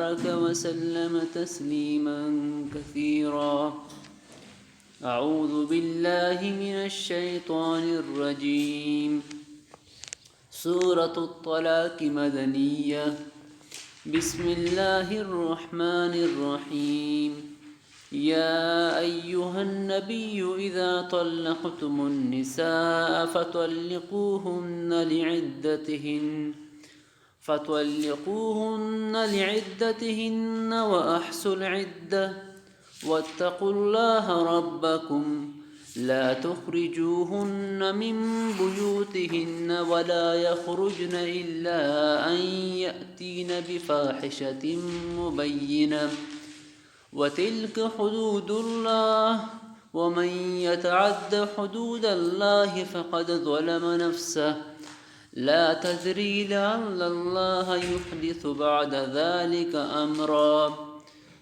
وسلم تسليما كثيرا. أعوذ بالله من الشيطان الرجيم. سورة الطلاق مدنية. بسم الله الرحمن الرحيم. يا أيها النبي إذا طلقتم النساء فطلقوهن لعدتهن، فطلقوهن لعدتهن وأحصوا العدة، واتقوا الله ربكم، لا تخرجوهن من بيوتهن ولا يخرجن إلا أن يأتين بفاحشة مبينة، وتلك حدود الله، ومن يتعد حدود الله فقد ظلم نفسه، لا تدري لعل الله يحدث بعد ذلك أمرا.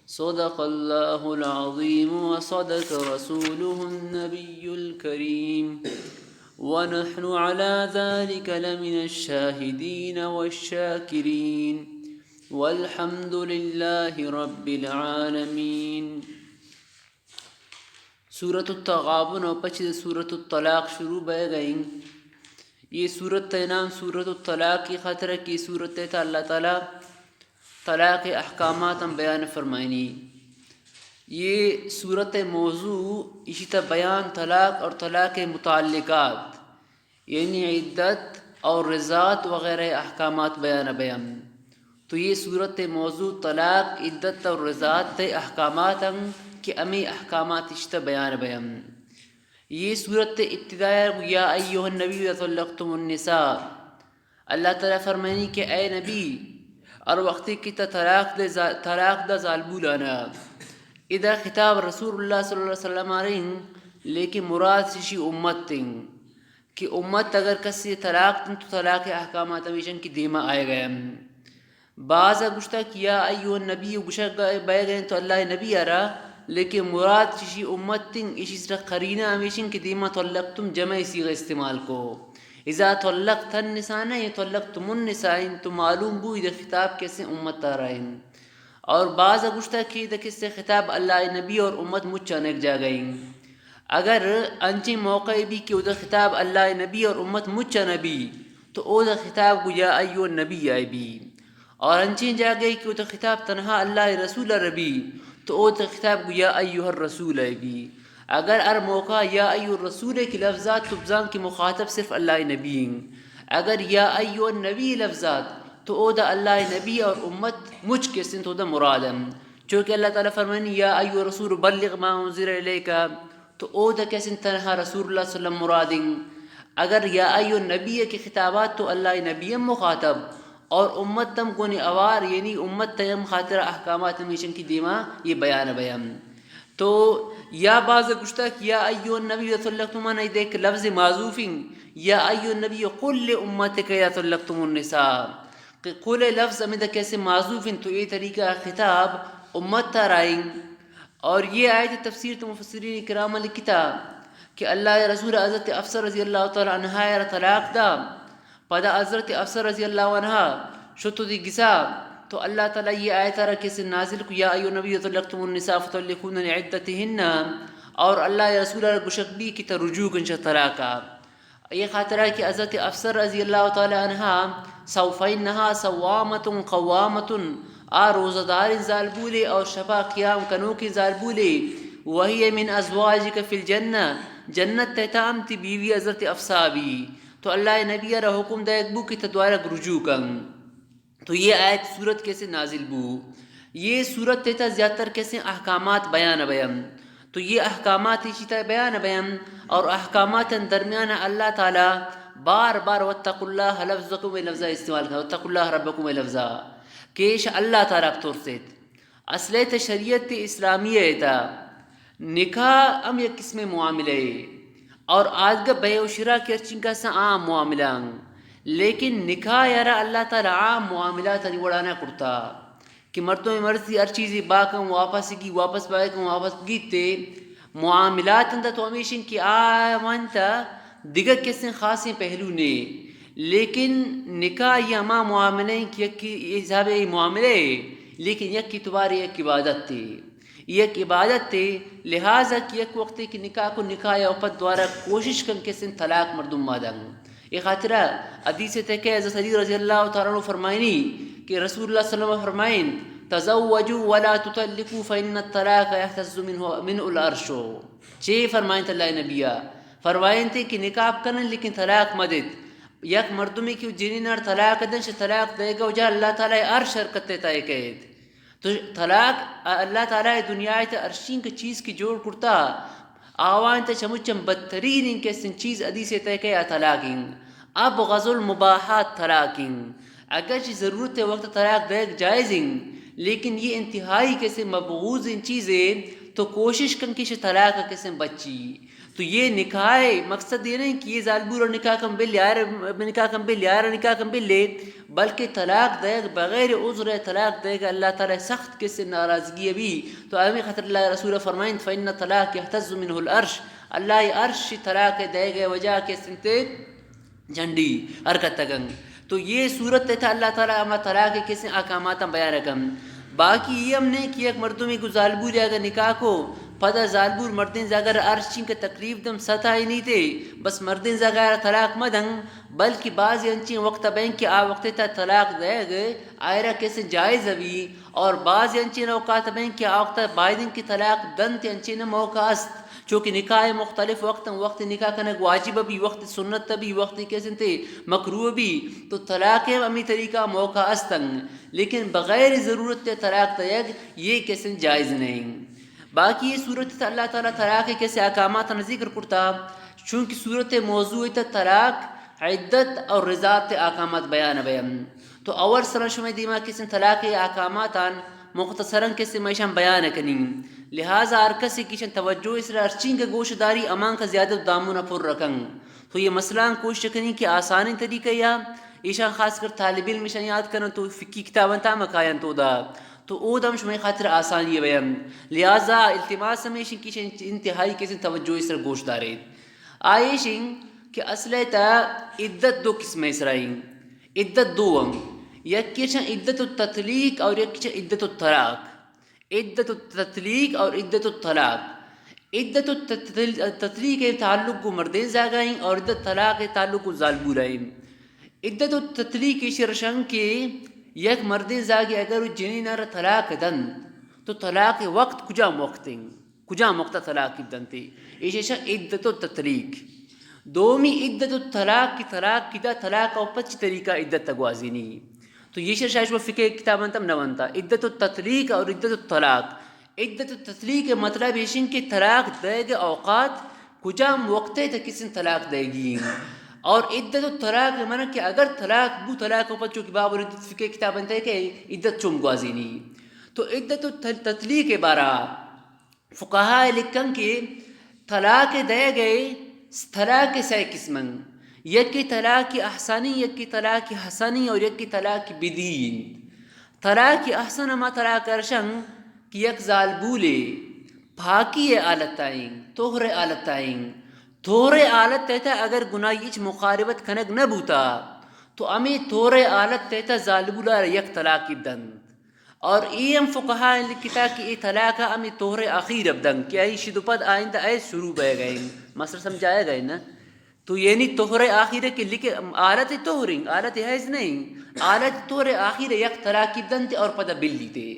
صدق الله العظيم وصدق رسوله النبي الكريم، ونحن على ذلك لمن الشاهدين والشاكرين، والحمد لله رب العالمين. سورة التغابن و پچ سورة الطلاق شروع بئیگ ءَ اِنت. اے سورت ءِ نام سورة الطلاق ءِ خاطر کہ اے سورت ءِ تہا اللہ تعالی طلاق ءِ احکامات ہم بیان فرمائینی. اے سورت ءِ موضوع ایشی تہا بیان طلاق اور طلاق ءِ متعلقات، یعنی عدت اور رضاعت وغیرہ احکامات بیان بیان. تو اے سورت ءِ موضوع طلاق، عدت اور رضاعت ءِ احکامات اَنت کہ ہمے احکامات ایشی تہا بیان بیان. اے سورت ءِ ابتدا ءَ یا ایھا النبی اذا طلقتم النساء، اللہ تعالی فرمائینی کہ اے نبی، ہر وقتے کہ تو طلاق دئے ز-، طلاق دئے زالبولاں ءَ، ادا خطاب رسول اللہ صلی اللہ علیہ وسلم ءَ را اِنت، لیکن مراد ایشی امت اِنت کہ امت اگر کسے طلاق دنت تو طلاق ءِ احکامات ہمیش اَنت کہ دیما آئیگ ءَ اَنت. بعض ءَ گوشتگ کہ یا ایھا النبی گوشگ بئیگ ءَ اِنت تو اللہ ءِ نبی ءَ را، لیکن مراد چہ ایشی امت اِنت، ایشی سرا قرینہ ہمیش اِنت کہ دیما طلقتم جمع ءِ صیغہ استعمال کو. اذا طلقت النساء نہ، اے طلقتم النساء اِنت، تو معلوم بو ادا خطاب کسے امت ءَ را اِنت. اور بعض ءَ گوشتگ کہ ادا کسے خطاب اللہ ءِ نبی اور امت مچاں یک جاگہ اِنت. اگر انچیں موقع بی کہ ادا خطاب اللہ ءِ نبی اور امت مچاں نہ بی، تو اودا خطاب گوں یا ایھا النبی ءَ بی. اور انچیں جاگہے کہ اودا خطاب تنہا اللہ ءِ رسول ءَ را بی، تو اودا خطاب گوں یا ایھا الرسول ءَ بی. اگر ہر موقع یا ایھا الرسول ءِ کہ لفظ آت تو بزان کہ مخاطب صرف اللہ ءِ نبی اِنت. اگر یا ایھا النبی لفظ آت تو اودا اللہ ءِ نبی اور امت مچ کس اِنت اودا مراد اِنت. چونکہ اللہ تعالی فرمائینی یا ایھا الرسول بلغ ما انزل الیک، تو اودا کس اِنت تنہا رسول اللہ صلی اللہ علیہ وسلم مراد اِنت. اگر یا ایھا النبی ءِ کہ خطاب آت تو اللہ ءِ نبی ہم مخاطب اور امت ہم گوں ہوار، یعنی امت ءِ ہم خاطر احکامات ہمیش اَنت کہ دیما اے بیان بیان. تو یا بعض ءَ گوشتگ کہ یا ایھا النبی اذا طلقتم، معنی ادا یک لفظ معذوف اِنت، یا ایھا النبی قل لامتک اذا طلقتم النساء، کہ قل ءِ لفظ ہمے دکہ سے معذوف اِنت، تو اے طریقہ خطاب امت ءَ را اِنت. اور اے آیت ءِ تفسیر تو مفسرین کرام ءَ لکھتا کہ اللہ ءِ رسول حضرت حفصہ رضی اللہ تعالی عنہا ءَ را طلاق دا، پدا حضرت حفصہ رضی اللہ عنہا شت دی گسا، تو اللہ تعالی اے آیت ءَ را کسے نازل کو، یا ایھا النبی اذا طلقتم النساء فطلقوهن لعدتهن، اور اللہ ءِ رسول ءَ را گوشگ بی کہ تو رجوع کن چہ طلاق ءَ. اے خاطر ءَ کہ حضرت حفصہ رضی اللہ تعالی عنہا سو، فإنها صوامة قوامة، آ روزہ داریں زالبولے اور شپا قیام کنوکیں زالبولے، وهي من أزواجك في الجنة، جنت ءِ تہا ہم تئی بیوی حضرت حفصہ بی. تو اللہ ءِ نبی ءَ را حکم دئیگ بو کہ تو دوارگ رجوع کن. تو اے آیت سورت کسے نازل بو. اے سورت ءِ تہا زیاتر کسے احکامات بیان بیان. تو اے احکامات ایشی تہا بیان بیان اور احکامات درمیان اللہ تعالی بار بار واتقوا الله لفظ کو، اے لفظ استعمال کن، واتقوا الله ربكم اے لفظ، کہ ایش اللہ تعالی بترسیت. اصل ءِ تہا شریعت اسلامی ءِ تہا نکاح ہم یک قسم معاملہ اے اور آدگہ بے و شرا کہ ہرچین کسا عام معاملہ اَنت، لیکن نکاح ءَ را اللہ تعالی عام معاملات انی وڑا نہ کرتا کہ مردم مرضی ہر چیزی باکن واپس گی، واپس باکن واپس گیتے. معاملات اندر تو ہمیش اِنت کہ آ وانتا دگہ کسیں خاصیں پہلو نے، لیکن نکاح اے ہما معاملہ اِنت کہ یکی حساب ءَ اے معاملہ اے، لیکن یک اعتبار یک عبادت تے، یک عبادت تے، لہذا کہ یک وقتے کہ نکاح کو، نکاح یا پد دوارہ کوشش کن کہ سن طلاق مردم ما دن۔ اے خاطرہ حدیث تے کہ حضرت علی رضی اللہ تعالی عنہ فرمائنی کہ رسول اللہ صلی اللہ علیہ وسلم فرمائن، "تزوجوا ولا تطلقوا فإن الطلاق يهتز منه، منه العرش"۔ چے فرمائنت اللہ نبیا؟ فرمائنتے کہ نکاح کنن لیکن طلاق مدت۔ یک مردمے کہ جنین ار طلاق دن، شہ طلاق دے گا وجہ اللہ تعالی عرش حرکت تے تائے کہت۔ تو طلاق اللہ تعالی دنیا تے ارشین کے چیز کی جوڑ کرتا، آوان تے چمچم بدترین ان کے سن چیز حدیث تے کہ آ طلاق ان۔ ابغض المباحات طلاق ان۔ اگرچہ ضرورت وقت طلاق دیگ جائز ان، لیکن یہ انتہائی کسے مبغوض ان چیزیں، تو کوشش کن کہ شہ طلاق کسے بچی۔ تو یہ نکاح مقصد یہ نہیں کہ یہ زالبور نکاح کم بل یار، نکاح کم بل یار، نکاح کم بل لے، بلکہ طلاق دیگ بغیر عذر طلاق دیگ اللہ تعالی سخت کسے ناراضگی بھی۔ تو ہمیں خاطر اللہ رسول فرمائن، "فإن الطلاق يهتز منه العرش"، اللہ عرش طلاق دیگ وجہ کسے تے جھنڈی حرکت کن۔ تو یہ صورت تھا اللہ تعالی ہما طلاق کے کسے احکامات بیان کن۔ باقی یہ ہم نہیں کہ یک مردمی کو زالبور اگر نکاح کو، پدا زالبور مردین زاگر ارشین کے تکلیف دم ستا ہی نہیں تے، بس مردین زاگر طلاق مدن، بلکہ بعض انچیں وقت بین کہ آ وقت تا طلاق دے گئے، آئرا کسے جائز بھی، اور بعض انچیں اوقات بین کہ آ وقت بائدن کی طلاق دن تے انچیں موقع است۔ چونکہ نکاح مختلف وقت، وقت نکاح کنگ واجب بھی، وقت سنت بھی، وقت کسے تے مکروہ بھی، تو طلاق ہمی طریقہ موقع استن، لیکن بغیر ضرورت تے طلاق دیگ یہ کسے جائز نہیں۔ باقی یہ صورت تے اللہ تعالی طلاق کسے احکامات ذکر کرتا، چونکہ صورت موضوع تے طلاق، عدت اور رضاعت تے احکامات بیان بیان۔ تو اول سر شمئے دیما کسے طلاق احکاماتان مختصراً کسے میشان بیان کنی۔ لہذا ہر کسی کیشن توجہ اس را ارچینگ گوش داری امان کا زیادہ دامن پر رکھن۔ تو یہ مسئلہ کوشش کنی کہ آسانیں طریقہ یا ایشان خاص کر طالب علم ایشان یاد کنن تو فقہی کتاباں تا مکایاں تو دا۔ تو او دم شمئے خاطر آسانی بیان۔ لہذا التماس ہمیشن کیشن انتہائی کسے توجہ اس را گوش دارے۔ آئیشن کہ اصل تا عدت دو قسم اسرائیں۔ عدت دو ہم، یکی چہ عدت التطلیق اور یکی چہ عدت الطلاق۔ عدت التطلیق اور عدت الطلاق۔ عدت التطل-، التطلیق کے تعلق کو مردین زاگا ہیں اور عدت طلاق کے تعلق کو زالبورا ہیں۔ عدت التطلیق کے شرشن کے یک مردین زاگے اگر جنین را طلاق دن تو طلاق وقت کجام وقت ہیں؟ کجام وقت طلاق دنتے؟ ایشی شا عدت التطلیق۔ دومی عدت الطلاق کی طلاق کی دا طلاق او پچ طریقہ عدت گوازینی۔ تو یہ شش شاش و فقہ کتاب انتم نہ ونتا۔ عدت التطلیق اور عدت الطلاق۔ عدت التطلیق کے مطلب ایشن کہ طلاق دے گے اوقات کجام وقت تے کسن طلاق دے گی۔ اور عدت الطلاق من کہ اگر طلاق بو طلاق او پچ چونکہ باب العدت فقہ کتاب انتے کہ عدت چوم گوازینی۔ تو عدت التطلیق کے بارا فقہا لکھن کہ طلاق دے گئے، طلاق سئے قسمن، یکی طلاق احسنی، یکی طلاق حسنی اور یکی طلاق بدعی۔ طلاق احسن ہما طلاق ارشن کہ یک زالبولے پاکی حالت آئیں، طہر حالت آئیں، طہر حالت تیتا اگر گناہی ہچ مقاربت کنگ نہ بوتا تو ہمیں طہر حالت تیتا زالبولا یک طلاق دنت۔ اور اے ہم فقہا لکھتا کہ اے طلاق ہمیں طہر اخیر اب دنت کہ ایشی دو پد آئندہ اے شروع بہ گئے۔ مسئلہ سمجھایا گئے نا؟ تو یعنی طہر آخر کہ لکھ حالت طہر ہیں، حالت حیض نہیں، حالت طہر آخر یک طلاق دنت اور پدا بلی تے۔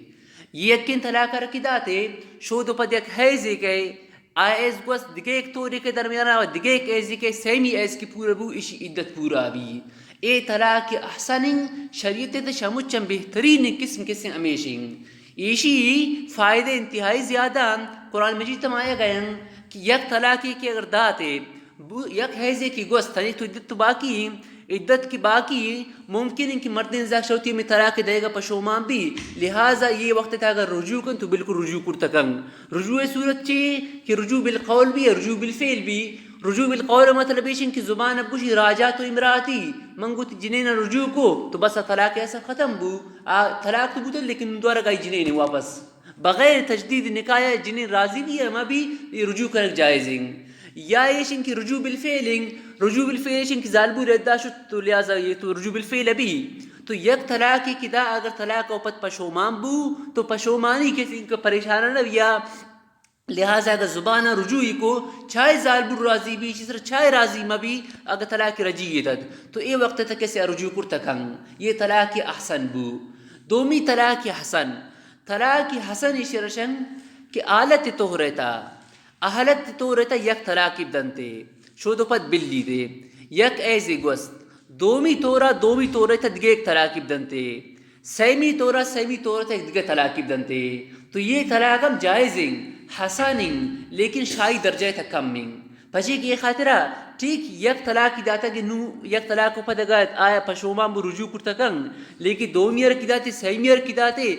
یہ یکین طلاق رکھی داتے، شود پد یک حیض کے، آ ایز گوست دگہ یک طوری کے درمیان و دگہ یک ایزی کے سیمی ایز کی پورا بو، اشی عدت پورا بی۔ اے طلاق احسنیں، شریعت تے شمچن بہترین قسم کسے ہمیشیں۔ ایشی فائدے انتہائی زیادہ۔ قرآن مجید تم آیا گئے کہ یک طلاقی کے اگر داتے، بو-، یک حیضے کی گوست تنی تو عدت تو باقی، عدت کی باقی، ممکن ہے کہ مردین زاک شوتی میں طلاق دے گا پشومان بھی، لہذا یہ وقت تا اگر رجوع کن تو بالکل رجوع کرتا کن۔ رجوع صورت چی کہ رجوع بالقول بھی، رجوع بالفعل بھی۔ رجوع بالقول مطلب ایشن کہ زبان اب گوشی راجعت امراتی، من گوتی جنین رجوع کو تو بس طلاق ایسا ختم بو۔ آ طلاق تو بوتل لیکن دوارہ گئی جنین واپس۔ بغیر تجدید نکاح جنین راضی بھی ہے، ما بھی یہ رجوع کرک جائز ہیں۔ یا ایشن کہ رجوع بالفعل ہیں، رجوع بالفعل ایشن کہ زالبو ردا شد تو لہذا یہ تو رجوع بالفعل ابھی۔ تو یک طلاقے کہ دا، اگر طلاق او پد پشومان بو، تو پشومانی کس انکہ پریشان نہ بیا، لہذا اگر زبان رجوعی کو، چاہے زالبول راضی بی، چی سر چاہے راضی مبی، اگر طلاق رجعی داد، تو اے وقت تک کسے رجوع کرتا کن، یہ طلاق احسن بو۔ دومی طلاق حسن، طلاق حسن ایشی رشن کہ حالت طہرے تا، حالت طہرے تا یک طلاقی بدنتے، شود و پد بلی دے، یک ایزے گوست، دومی طورا، دومی طورے تا دگہ یک طلاقی بدنتے، سیمی طورا، سیمی طورے تا دگہ طلاقی بدنتے، تو یہ طلاق ہم جائز ہیں، حسن ہیں، لیکن شاہی درجہ تا کم ہیں۔ پچے کہ یہ خاطرہ ٹھیک یک طلاقی داتا کہ نو یک طلاق و پد اگا آیا پشومان بو رجوع کرتا کن، لیکن دومی ار کی داتے، سیمی ار کی داتے،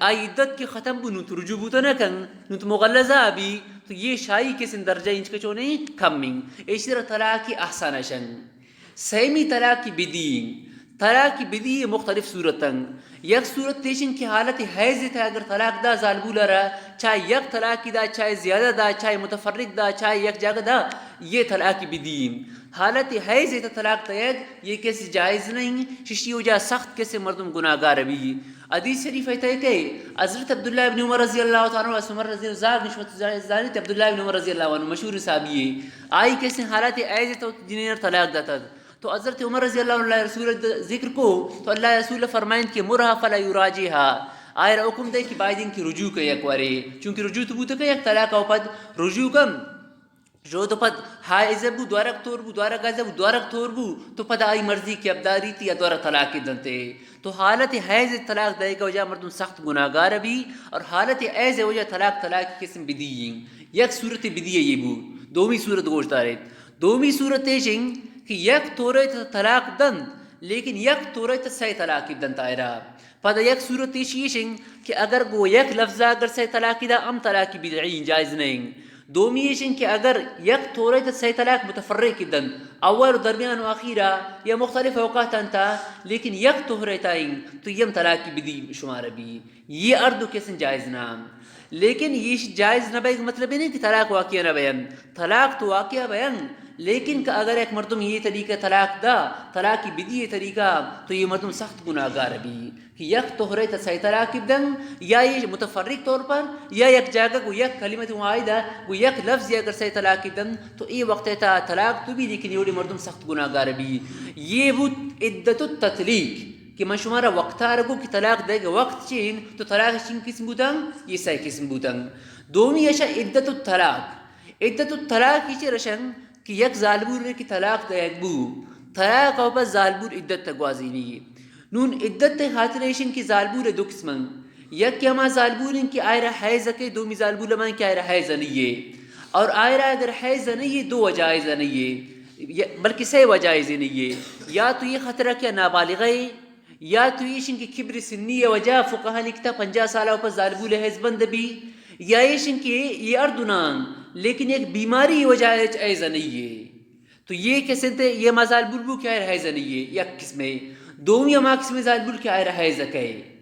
آئی عدت کہ ختم بو، نو تو رجوع بوتا نہ کن، نو تو مغلظہ بی، تو یہ شاہی کسن درجہ انچ کچونے کم ہیں۔ ایشی را طلاق احسن اشن۔ سیمی طلاق بدی، طلاق بدی مختلف صورتن۔ یک صورت ایشن کہ حالت حیض تا اگر طلاق دا زالبول را، چاہے یک طلاق دا، چاہے زیادہ دا، چاہے متفرق دا، چاہے یک جاگہ دا، یہ طلاق بدی۔ حالت حیض تا طلاق دیگ یہ کس جائز نہیں، ششی وجہ سخت کس مردم گناہگار بی۔ حدیث شریف ہے تھے کہ حضرت عبداللہ ابن عمر رضی اللہ تعالیٰ عنہ، عمر رضی اللہ عنہ، زاگ نشمت زانیت عبداللہ ابن عمر رضی اللہ عنہ، مشہور صحابی ہے۔ آئی کس حالت حیض تو جنین طلاق داتا۔ تو حضرت عمر رضی اللہ عنہ اللہ رسول ذکر کو، تو اللہ رسول فرمائیں کہ مرها فلا يراجعها، آئرا حکم دے کہ باید انکہ رجوع کن یک وارے، چونکہ رجوع تو بوتا کہ یک طلاق او پد رجوع کن۔ جو تو پد حائض بو، دوارگ طور بو، دوارگ حائض بو، دوارگ طور بو، تو پد آئی مرضی کہ ابداری تی یا دوارگ طلاق دنتے۔ تو حالت حیض طلاق دے گا وجہ مردم سخت گناہگار بی، اور حالت حیض وجہ طلاق، طلاق قسم بدی ہیں۔ یک صورت بدی ہے یہ بو، دومی صورت گوش دارے۔ دومی صورت ایش انت کہ یک طورے تا طلاق دنت، لیکن یک طورے تا سئے طلاق دنت آئرا۔ پدا یک صورت ایشی ایش انت کہ اگر گو یک لفظ اگر سئے طلاق دا، ہم طلاق بدعی، جائز نہیں۔ دومی ایش انت کہ اگر یک طورے تا سئے طلاق متفرق دنت، اول و درمیان و اخیرا یا مختلف اوقات انت، لیکن یک طہرے تا انت، تو یم طلاق بدی شمار بی۔ یہ ہر دو قسم جائز نہ انت۔ لیکن یہ جائز نہ بیگ مطلب نہیں کہ طلاق واقع نہ بیان۔ طلاق تو واقع بیان، لیکن کہ اگر ایک مردم یہ طریقہ طلاق دا، طلاق بدی یہ طریقہ، تو یہ مردم سخت گناہگار بی۔ کہ یک طہرے تا سئے طلاق بدن، یا یہ متفرق طور پر، یا یک جاگہ گو یک کلمت واحدہ، گو یک لفظ اگر سئے طلاق بدن، تو یہ وقت تا طلاق تو بی، لیکن یہ مردم سخت گناہگار بی۔ یہ بود عدت التطلیق۔ کہ من شمارا وقتار گو کہ طلاق دیگ وقت چین، تو طلاق چین قسم بوتن، یہ سئے قسم بوتن۔ دومی اشا عدت الطلاق۔ عدت الطلاق یہ چے رشن کہ یک زالبور کہ طلاق دیگ بو، طلاق او پس زالبور عدت تا گوازینی۔ نون عدت خاطر ایشن کہ زالبور دو قسمن۔ یک کہ ہما زالبور کہ آئرا حیض کے، دومی زالبور ہما کہ آئرا حیض نہیں ہے۔ اور آئرا اگر حیض نہیں ہے، دو وجہ حیض نہیں ہے، یا، بلکہ سئے وجہ حیض نہیں ہے۔ یا تو یہ خطرہ کہ نابالغہ ہے، یا تو ایشن کہ کبر سنی وجہ فقہا لکھتا پنجاہ سال او پس زالبول حیض بند بی، یا ایشن کہ یہ ہر دو نہ انت، لیکن یک بیماری وجہ حیض نہیں ہے۔ تو یہ قسم تے یہ ہما زالبول بو کہ آئرا حیض نہیں ہے، یک قسم ہے۔ دومی ہما قسم زالبول کہ آئرا حیض کئے۔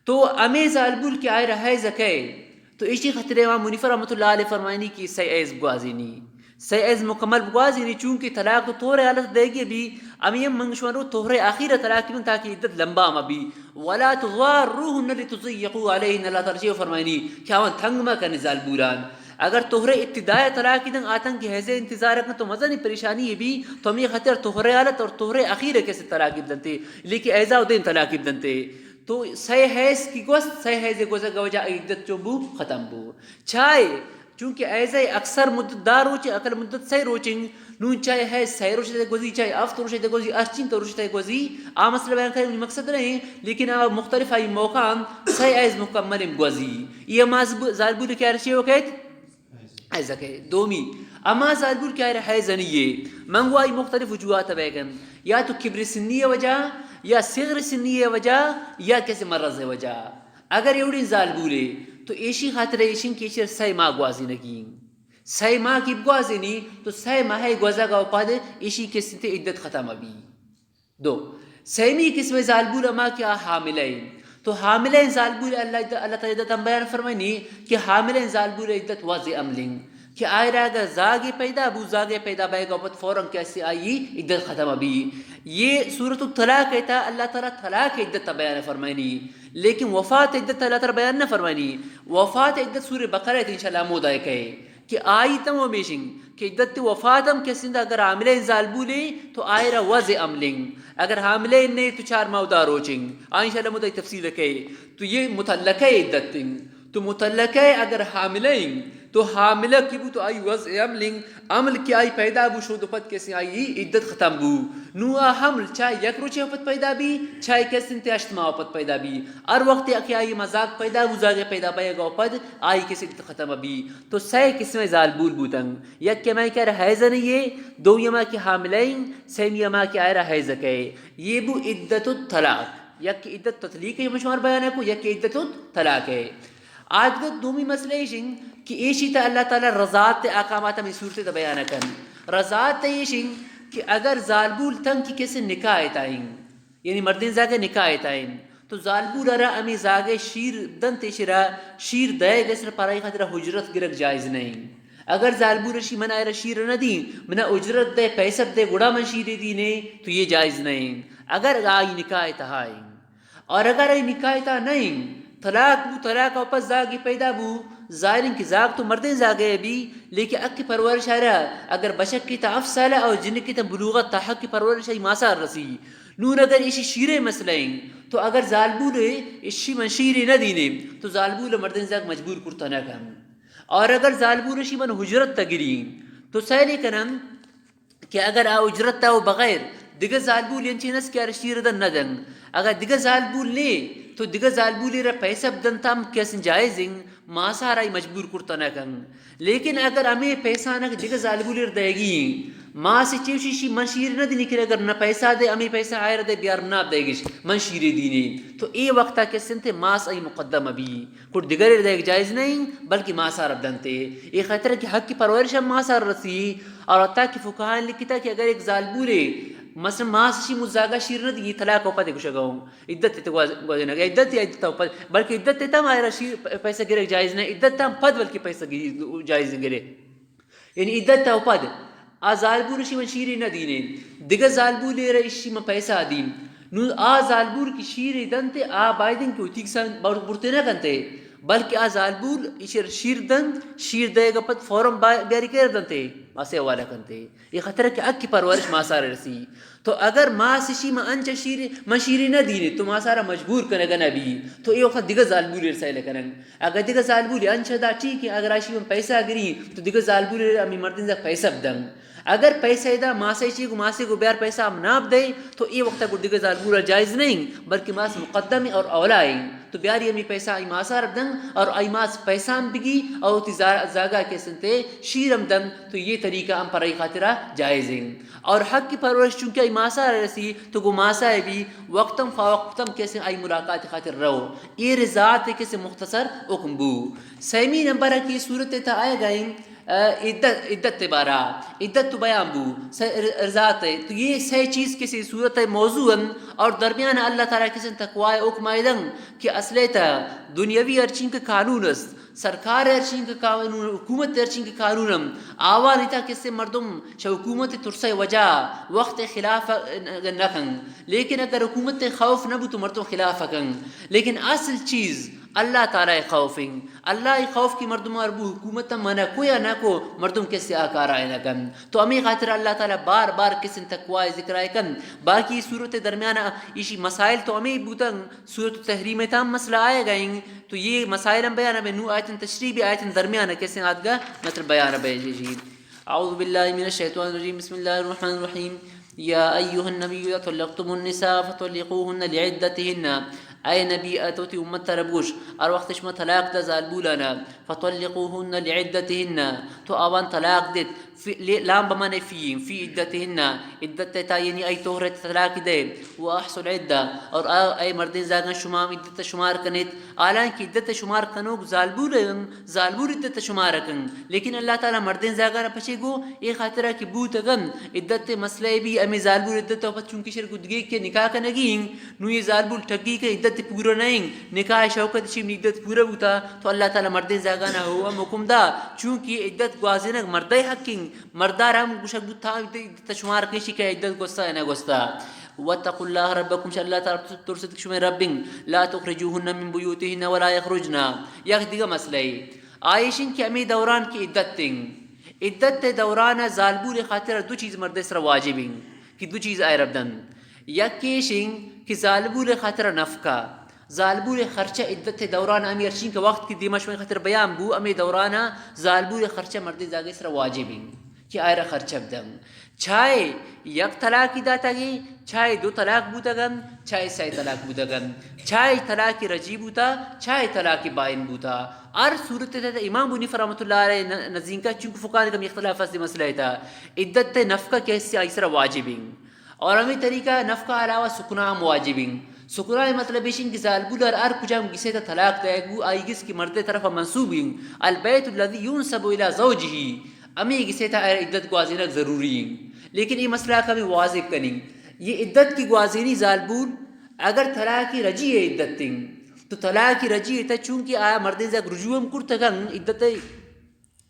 تو ہمے زالبول کہ آئرا حیض کئے، تو ایشی خاطر امام منیف رحمۃ اللہ علیہ فرمائنی کہ سئے حیض بگوازینی، سئے حیض مکمل بگوازینی، چونکہ طلاق تو طہر حالت دیگی بی، ہمے ہم من شمارو طہر آخیر طلاق بن تاکہ عدت لمبا مہ بی۔ ولا تضاروهن لتضيقوا عليهن، اللہ تعالی چے فرمائنی کہ آوان تنگ مہ کن زالبولان۔ اگر طہر ابتداء طلاق دن آتن کہ حیض انتظار کن تو مزنی پریشانی بی، تو ہمے خاطر طہر حالت اور طہر آخیر کسے طلاق بدنتے، لیکن حیضا و دین طلاق بدنتے۔ تو سئے حیض کی گوست، سئے حیض گوزگ وجہ عدت چون بو، ختم بو۔ چائے، چونکہ حیض اکثر مدت دہ روچ، اقل مدت سئے روچ۔ نون چائے حیض سئے روچ تے گوزی، چائے ہفت روچ تے گوزی، ہر چین تو روچ تے گوزی، آ مسئلہ بیان کرے منی مقصد نہیں، لیکن آ مختلف آئی موقع سئے حیض مکمل گوزی۔ یہ ہما زالبول کہ آئرا چے وقت حیض کئے۔ دومی، ہما زالبول کہ آئرا حیض نہیں ہے، من گو آئی مختلف وجوہات بیگن، یا تو کبر سنی وجہ، یا صغر سنی وجہ، یا کسے مرض وجہ۔ اگر ایوڑیں زالبولے، تو ایشی خاطر ایشن کہ ایشی سئے ماہ گوازینگی۔ سئے ماہ کی بگوازینی، تو سئے ماہ گوزگا و پد ایشی قسم تے عدت ختم بی۔ دو، سیمی قسم زالبول ہما کہ آ حاملہ ہیں۔ تو حاملہ ہیں زالبول اللہ، اللہ تعالی عدت ہم بیان فرمائنی کہ حاملہ ہیں زالبول عدت وضع حمل ہیں۔ کہ آئرا اگر زاگے پیدا بو، زاگے پیدا بئیگا پد فوراً کسی آئی عدت ختم بی۔ یہ سورۃ الطلاق ءِ تہا اللہ تعالیٰ طلاق عدت بیان فرمائنی، لیکن وفات عدت اللہ تعالیٰ بیان نہ فرمائنی۔ وفات عدت سورہ بقرہ ءَ انشاءاللہ مودا کئے کہ آئی تم ہمیشن کہ عدت وفات ہم کسند اگر حاملہ زالبولے تو آئرا وضع حملنگ، اگر حاملہ نے تو چار ماہ دا روچنگ، آ انشاءاللہ مودا تفصیل کئے۔ تو یہ مطلقہ عدت انگ۔ تو مطلقہ اگر حاملہ انگ، تو حاملہ کی بو تو آئی وضع حملنگ، حمل کہ آئی پیدا بو شود پد کسی آئی عدت ختم بو۔ نو آ حمل چاہے یک روچے پد پیدا بی، چاہے کسی تے ہشت ماہ پد پیدا بی۔ ہر وقت کہ آئی مزاق پیدا بو، زاگے پیدا بئیگا پد آئی کسی عدت ختم بی۔ تو سئے قسم زالبول بوتنگ۔ یک کہ ہمائی کہ حیض نہیں ہے، دومی ہما کہ حاملہ انگ، سیمی ہما کہ آئرا حیض کئے۔ یہ بو عدت الطلاق۔ یک عدت تطلیق ہے، شمار بیان کو، یک عدت الطلاق ہے۔ آج کا دومی مسئلہ ایشنگ کہ ایشی تا اللہ تعالیٰ رضاعت احکامات ہمیں صورت تا بیان کن۔ رضاعت ایشنگ کہ اگر زالبول تنگ کی کسی نکاح تائیں، یعنی مردین زاگے نکاح تائیں، تو زالبول را ہمیں زاگے شیر دن تیشرا، شیر دے گسر پرائی خاطر حجرت گرگ جائز نہیں۔ اگر زالبول شی من آئرا شیر نہ دیں، منا اجرت دے، پیسہ دے، گڑا من شیرے دینے، تو یہ جائز نہیں۔ اگر آئی نکاح تہا ہیں، اور اگر آئی نکاح تہا نہیں، طلاق بو، طلاق او پس زاگی پیدا بو، ظاہرین کہ زاگ تو مردین زاگے بی، لیکن حق پرورش آئرا اگر بچک کی تا ہفت سالہ اور جنک کی تا بلوغت تا حق پرورش آئی ماسار رسی۔ نون اگر ایشی شیرے مسئلہ ہیں، تو اگر زالبول ایشی من شیرے نہ دینے، تو زالبول مردین زاگ مجبور کرتا نہ کن۔ اور اگر زالبول شی من حجرت تگری، تو سیلے کنن کہ اگر آ اجرت تا و بغیر دگہ زالبول انچین است کہ آرا شیر دن نہ دن۔ اگر دگہ زالبول نے، تو دگہ زالبولی را پیسہ بدن تام کسن جائز ہیں، ماسار آئی مجبور کرتا نہ کن۔ لیکن اگر ہمیں پیسہ نہ دگہ زالبولی را دئیگی ہیں، ماس چیوشی شی من شیر نہ دینی کہ اگر نہ پیسہ دے، ہمیں پیسہ آئر دے بیار نہ دئیگش، من شیرے دینے۔ تو اے وقتا کسن تے ماس آئی مقدم بی۔ کٹ دگرے دئیگ جائز نہیں، بلکہ ماسار بدنتے۔ اے خاطر کہ حق پرورش ہم ماسار رسی۔ اور حتیٰ کہ فقہاء لکھتا کہ اگر ایک زالبولے، مثلاً ماس شی مزاگا شیر نہ دی، طلاق او پد گوشگا ہوں۔ عدت تے گواز-، گوازینگ، عدت یا عدت او پد، بلکہ عدت تے تم آئرا شیر پ-، پیسہ گرے جائز نہیں، عدت تم پد بلکہ پیسہ گری-، جائز گرے۔ یعنی عدت او پد آ زالبول شی من شیرے نہ دینے، دگہ زالبولے را اشی من پیسہ دیم۔ نو آ زالبول کی شیرے دنتے، آ بایدن کہ وتیگ سان بر-، برتے نہ کنتے، بلکہ آ زالبول ایشر شیر دنت، شیر دئیگا پد فوراً با-، بیاری کر دنتے، ماسے حوالہ کنتے۔ یہ خطرہ کہ حق پرورش ماسار رسی۔ تو اگر ماس شی من انچ شیر، من شیرے نہ دینے، تو ماسارا مجبور کنگا نہ بی، تو اے وقت دگہ زالبولے را سیل کنن۔ اگر دگہ زالبولے انچ دا ٹھیک ہے، اگر آشی من پیسہ گری، تو دگہ زالبولے را ہمیں مردین زاگ پیسہ بدن۔ اگر پیسہ دا ماسے چی گو ماسے گو بیار پیسہ ہم نہ بدے، تو اے وقت گو دگہ زالبول جائز نہیں، بلکہ ماس مقدم ہے اور اولا ہے۔ تو بیاری ہمیں پیسہ آئی ماسار دن اور آئی ماس پیسہ ہم بگی اور تی زا-، زاگا کسن تے شیر ہم دن، تو یہ طریقہ ہم پر آئی خاطرہ جائز ہیں۔ اور حق پرورش چونکہ آئی ماسار رسی، تو گو ماسا بی وقتم فوقتم کسن آئی ملاقات خاطر رو۔ اے رضاعت کسن مختصر حکم بو۔ سیمی نمبر کی صورت تا آئے گئیں، آ، عدت، عدت بارا، عدت تو بیان بو، سہ-، رضاعت۔ تو یہ سہ چیز کسی صورت موضوع ہیں اور درمیان اللہ تعالیٰ کسن تقوی حکم آئے دن کہ اصل تا دنیاوی ہرچین کہ قانون است، سرکار ہرچین کہ قانون، حکومت ہرچین کہ قانون ہم، آوانی تا کسے مردم چہ حکومت ترسے وجہ وقت خلاف نہ کن۔ لیکن اگر حکومت خوف نہ بو تو مردم خلاف کن۔ لیکن اصل چیز اللہ تعالیٰ خوف ہیں۔ اللہ خوف کی مردم ار بو حکومت منع کو یا نہ کو، مردم کسے آ کارا نہ کن۔ تو ہمیں خاطر اللہ تعالیٰ بار بار کسن تقوی ذکر آئے کن۔ باقی صورت درمیان ایشی مسائل تو ہمیں بوتن۔ سورۃ التحریم تام مسئلہ آئے گئیں، تو یہ مسائل ہم بیان ہے۔ نو آیتن تشریح بھی آیتن درمیان ہے، کسے آدگا مطلب بیان ہے جی۔ اعوذ باللہ من الشیطان الرجیم، بسم اللہ الرحمن الرحیم۔ یا ایھا النبی اذا طلقتم النساء فطلقوهن لعدتهن۔ اے نبی، اتو تی امت تر بگوش، ہر وقت شما طلاق دا زالبولانا، فطلقوهن لعدتهن، تو آوان طلاق دیت، فی، لے، لام بمانے فی، فی عدتہن، عدت تا یعنی ای طہر تا طلاق دے، و احصوا العدہ، اور آ، اے مردین زاگاں شما ہم عدت شمار کنیت، حالانکہ عدت شمار کنوک زالبول ہم، زالبول عدت شمار کن، لیکن اللہ تعالی مردین زاگاں پچے گو، اے خاطرہ کہ بوتگن عدت مسئلہ بی، ہمیں زالبول عدت پت چونکہ شر گدگے کہ نکاح کنگی، نوں اے زالبول ٹگی کہ عدت پورا نہ انت، نکاح شوکت شی عدت پورا بوتا، تو اللہ تعالی مردین زاگانا ہو ہم حکم دا، چونکہ عدت گوازینگ مردے حق انت، مردار ہم گوشگ بوتا عدت شمار کشی کہ عدت گوستا یا نہ گوستا۔ واتقوا اللہ ربکم، شہ اللہ تعالی ترسیت کہ شمئے رب انت، لا تخرجوهن من بیوتهن ولا یخرجن۔ یک دیگہ مسئلہ ای آئیش انت کہ ہمیں دوران کی عدت انت، عدت دوران زالبول خاطر دو چیز مردے سر واجب انت کہ دو چیز آئے رب دنت۔ یکیش انت کہ زالبول خاطر نفقہ، زالبول خرچہ عدت دوران ہمیں ہرچین کہ وقت کی دیما شمئے خاطر بیان بو، ہمیں دوران زالبول خرچہ مردین زاگے سر واجب انت کہ آئرا خرچہ بدن۔ چاہے یک طلاقی داتگی، چاہے دو طلاق بوتگن، چاہے سئے طلاق بوتگن، چاہے طلاق رجی بوتا، چاہے طلاق بائن بوتا، ہر صورت تحت امام بنی رحمۃ اللہ علیہ ن-، نزینکا چونکہ فقہاء کم اختلاف است مسئلہ تا، عدت نفقہ کسی آئی سر واجب انت۔ اور ہمیں طریقہ نفقہ علاوہ سکنا ہم واجب انت۔ سکنا مطلب ایش انت کہ زالبول ہر، ہر کجام گسے تا طلاق دے گو آئی گس کی مردے طرف منسوب انت۔ البیت الذی ینسب الی زوجہ، ہمیں گسے تا عدت گوازینگ ضروری انت۔ لیکن یہ مسئلہ کمی واضح کنی، یہ عدت کی گوازینی زالبول اگر طلاق رجی عدت انت، تو طلاق رجی تا چونکہ آ مردین زاگ رجوع ہم کرتگن عدت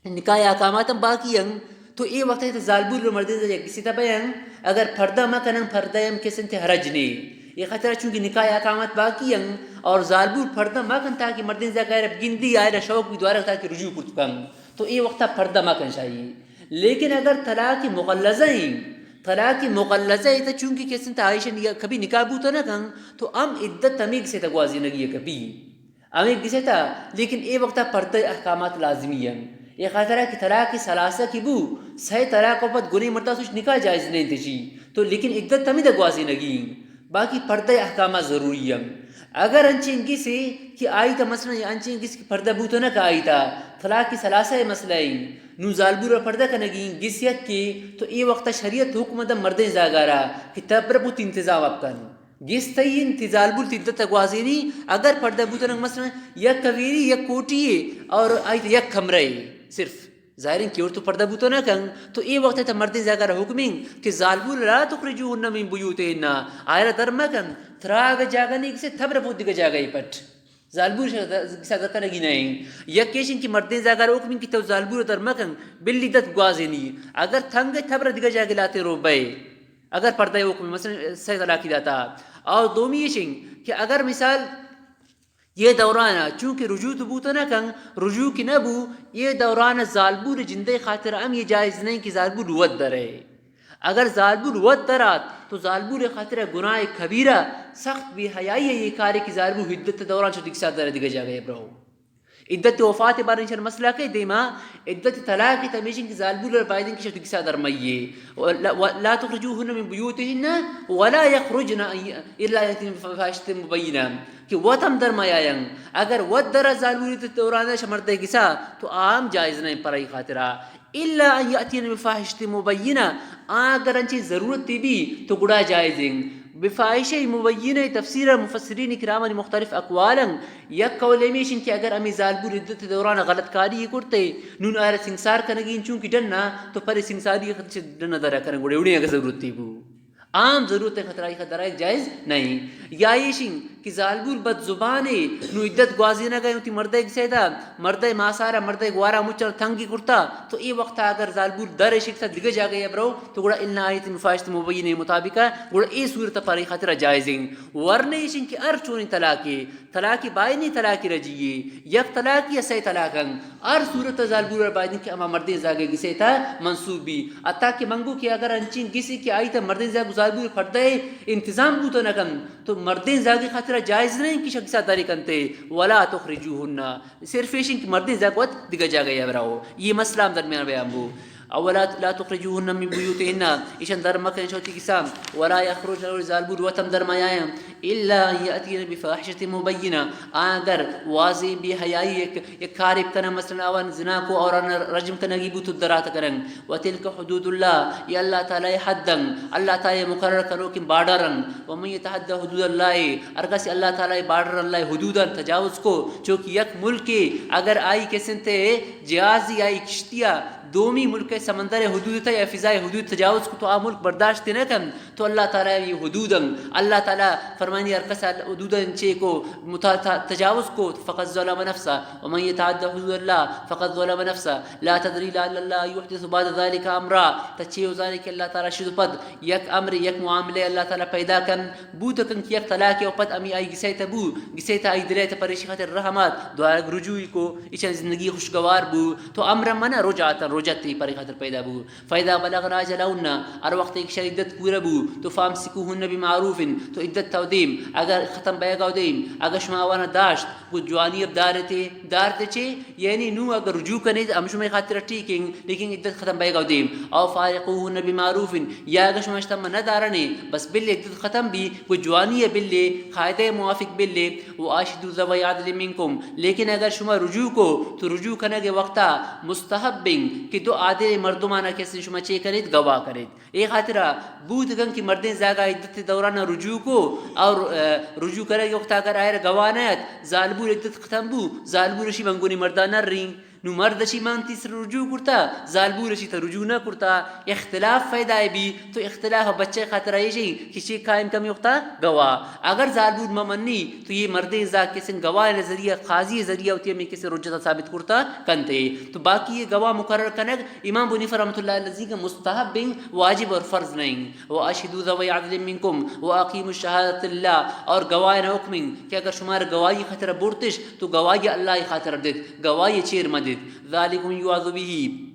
نکاح احکامات ہم باقی انت، تو اے وقت تا زالبول رو مردین زاگ یک گسے تا بیان، اگر پردہ مکنن، پردہ ہم کسن تے حرج نے۔ یہ خاطر چونکہ نکاح احکامات باقی انت اور زالبول پردہ مکن تاکہ مردین زاگ غیر گندی آئرا شوق بی دوارا تاکہ رجوع کرت کن، تو اے وقتا پردہ مکن شاہی۔ لیکن اگر طلاق مغلظہ انت، طلاق مغلظہ انت، چونکہ کسن تا عائشہ نیا-، کبھی نکاح بوتا نہ کن، تو ہم عدت ہمیں گسے تا گوازینگی کبھی۔ ہمیں گسے تا، لیکن اے وقتا پردہ احکامات لازمی انت۔ اے خاطرہ کہ طلاق ثلاثہ کی بو، سئے طلاق و پد گنے مرتا سوچ نکاح جائز نہیں تشی۔ تو لیکن عدت ہمیں دا گوازینگی انت۔ باقی پردہ احکامات ضروری انت۔ اگر انچیں گسے کہ آئی تا مثلاً انچیں گس کہ پردہ بوتا نہ کہ آئی تا طلاق ثلاثہ مسئلہ انت، نوں زالبول را پردہ کنگی انت، گس یک کے، تو اے وقتا شریعت حکم دا مردین زاگارا کہ تبر بوت انتظام اپ کن۔ گس تئی انت، تی زالبول تی عدت گوازینی، اگر پردہ بوتنگ مثلاً یک کویری، یک کوٹی ہے اور آئی تا یک کمرہ ہے صرف۔ ظاہر انت کہ اور تو پردہ بوتا نہ کن، تو اے وقت تا مردین زاگارا حکم انت کہ زالبول لا تخرجوهن من بیوتهن، آئرا در مکن، ترا اگہ جاگہ نہیں گسے تبر بوت دیگہ جاگہ پٹ۔ زالبول شا در-، گسا در کنگی نہیں۔ یک ایش انت کہ مردین زاگارا حکم انت کہ تو زالبول در مکن، بلی عدت گوازینی۔ اگر تنگ تبر دیگہ جاگہ لاتے رو بے۔ اگر پردہ حکم مثلاً سئے طلاقی داتا۔ اور دومی ایش انت کہ اگر مثال یہ دورانا چونکہ رجوع تو بوتا نہ کن، رجوع کی نہ بو، یہ دورانا زالبول جندے خاطر ہم یہ جائز نہیں کہ زالبول وت درے۔ اگر زالبول وت درات تو زالبول خاطر گناہ کبیرہ، سخت بے حیائی ہے یہ کارے کہ زالبول عدت دوران چو دگہ ساتھ درے دگہ جاگہ برو۔ عدت وفات بارے انشاءاللہ مسئلہ کے دیما، عدت طلاق تے ہمیش انت کہ زالبول بایدن کہ شو دگہ ساتھ در مئیے۔ ولا، ولا تخرجوهن من بیوتهن ولا یخرجن الا یأتین بفاحشة مبینہ، کہ وت ہم در میاین۔ اگر وت در زالبول عدت دوران شہ مردے گسا تو عام جائز نہیں پرائی خاطرہ۔ الا ان یأتین بفاحشة مبینہ، آ اگر انچیں ضرورت بی تو گڑا جائز انت۔ بفاحشہ مبینہ تفسیر مفسرین کرامانی مختلف اقوال انت۔ یک قول ہمیش انت کہ اگر ہمیں زالبول عدت دوران غلط کاری کرتے، نون آئرا سنگسار کنگی انت چونکہ ڈنا، تو پر سنگساری خدش ڈنا درا کنگ گڑے اڑیں اگر ضرورت بو۔ عام ضرورت خطرہ ای خطرہ جائز نہیں۔ یا ایش انت کہ زالبول بد زبانے، نو عدت گوازینگا انت وتی مردے گسے دا، مردے ماسارا، مردے گوارا مچا تنگی کرتا، تو اے وقتا اگر زالبول در شکتا دگہ جاگہ یا برو، تو گڑا الا ان یأتین بفاحشة مبینہ مطابقہ، گڑا اے صورت پر ای خاطرہ جائز انت۔ ورنہ ایش انت کہ ہر چونیں طلاقے، طلاق بائنی، طلاق رجیے، یک طلاق یا سئے طلاق انت، ہر صورت زالبول بایدن کہ ہما مردین زاگے گسے تا منسوب بی۔ حتی کہ منگو کہ اگر انچین گسے کہ آئی تا مردین زاگ زالبول پردہ انتظام بوتا نہ کن، تو مردین زاگی خاطرہ جائز نہیں کہ شخصا داری کنتے، ولا تخرجوهن، صرف ایش انت کہ مردین زاگ وت دگہ جاگہ یا براو۔ یہ مسئلہ ہم درمیان بیان بو۔ اولا لا تخرجوهن من بیوتهن، ایشان در مکن شوتی کسان، ولا یخرجن، اور زالبور وتم در میایم، الا ان یاتین بفاحشة مبینہ، آ اگر واضح بے حیائی یک، یک کاری بکنن، مثلاً آوان زنا کو اور آن رجم کنگی بو تو درات کنن۔ و تلک حدود اللہ، یہ اللہ تعالی حدن، اللہ تعالی مقرر کنوکیں بارڈرن۔ و من یتعد حدود اللہ، ہر کسی اللہ تعالی بارڈر، اللہ حدودن تجاوز کو، چونکہ یک ملک اگر آئی کسنتے جہازی آئی کشتیا دومی ملک سمندر حدود تا یا فضائے حدود تجاوز کو تو آ ملک برداشت نہ کن، تو اللہ تعالی یہ حدودن، اللہ تعالی فرمانی ہر کس حدودن چے کو متا-، تا-، تجاوز کو فقد ظلم نفسه، ومن يتعد حدود الله فقد ظلم نفسه، لا تدري لعل الله يحدث بعد ذلك امرا۔ تا چے و زانے کہ اللہ تعالی شد پد یک امر، یک معاملے اللہ تعالی پیدا کن، بوت کن کہ یک طلاق و پد امی آئی گسے تا بو، گسے تا آئی دلے تا پریشی خاطر رحمات، دوارگ رجوعی کو، ایشان زندگی خوشگوار بو، تو امر من رجعتن، رجعت تی پری خاطر پیدا بو۔ فاذا بلغن اجلهن، ہر وقت ایک شر عدت پورا بو، تو فامسکوهن بمعروف، تو عدت تو دیم، اگر ختم بیگا دیم، اگر شما آوانا داشت، گو جوانی اب دارتے، دارتے چے؟ یعنی نو اگر رجوع کنید، ہم شما خاطر ٹھیک ہیں، لیکن عدت ختم بیگا دیم۔ او فارقوهن بمعروف، یا اگر شما اشتا من نہ دارنے، بس بل عدت ختم بی، گو جوانی بل، قاعدہ موافق بل، و آشدو ذوی عدل منکم، لیکن اگر شما رجوع کو، تو رجوع کنگ وقتا مستحب بیں کہ دو عادل مردمانا کسی شما چے کنید، گواہ کنید۔ اے خاطرا بوت کن کہ مردین زاگا عدت دوران رجوع کو اور، آ، رجوع کنگ وقتا اگر آئر گواہ نہ ات، زالبور عدت ختم بو، زالبور شی منگونی مردان نہ رین۔ نو مرد اشی مان تیسر رجوع کرتا، زالبور اشی تا رجوع نہ کرتا، اختلاف پیدا بی، تو اختلاف بچے خاطر ایشی کہ چی قائم کمی وقتا گواہ۔ اگر زالبور ممنی تو یہ مردین زا کسن گواہ ذریعہ، قاضی ذریعہ ہوتی ہمیں کسن رجتا ثابت کرتا کنتے۔ تو باقی یہ گواہ مقرر کنگ امام بنیفہ رحمۃ اللہ علیہ کا مستحب بیں، واجب اور فرض نہیں۔ و اشہدوا ذوی عدل منکم و اقیموا الشہادۃ للہ، اور گواہ نہ حکم کہ اگر شمار گواہی خاطر برتش تو گواہی اللہ خاطر دیت، گواہی چیر مہ دیت۔ ذالکم یوعظ بہ،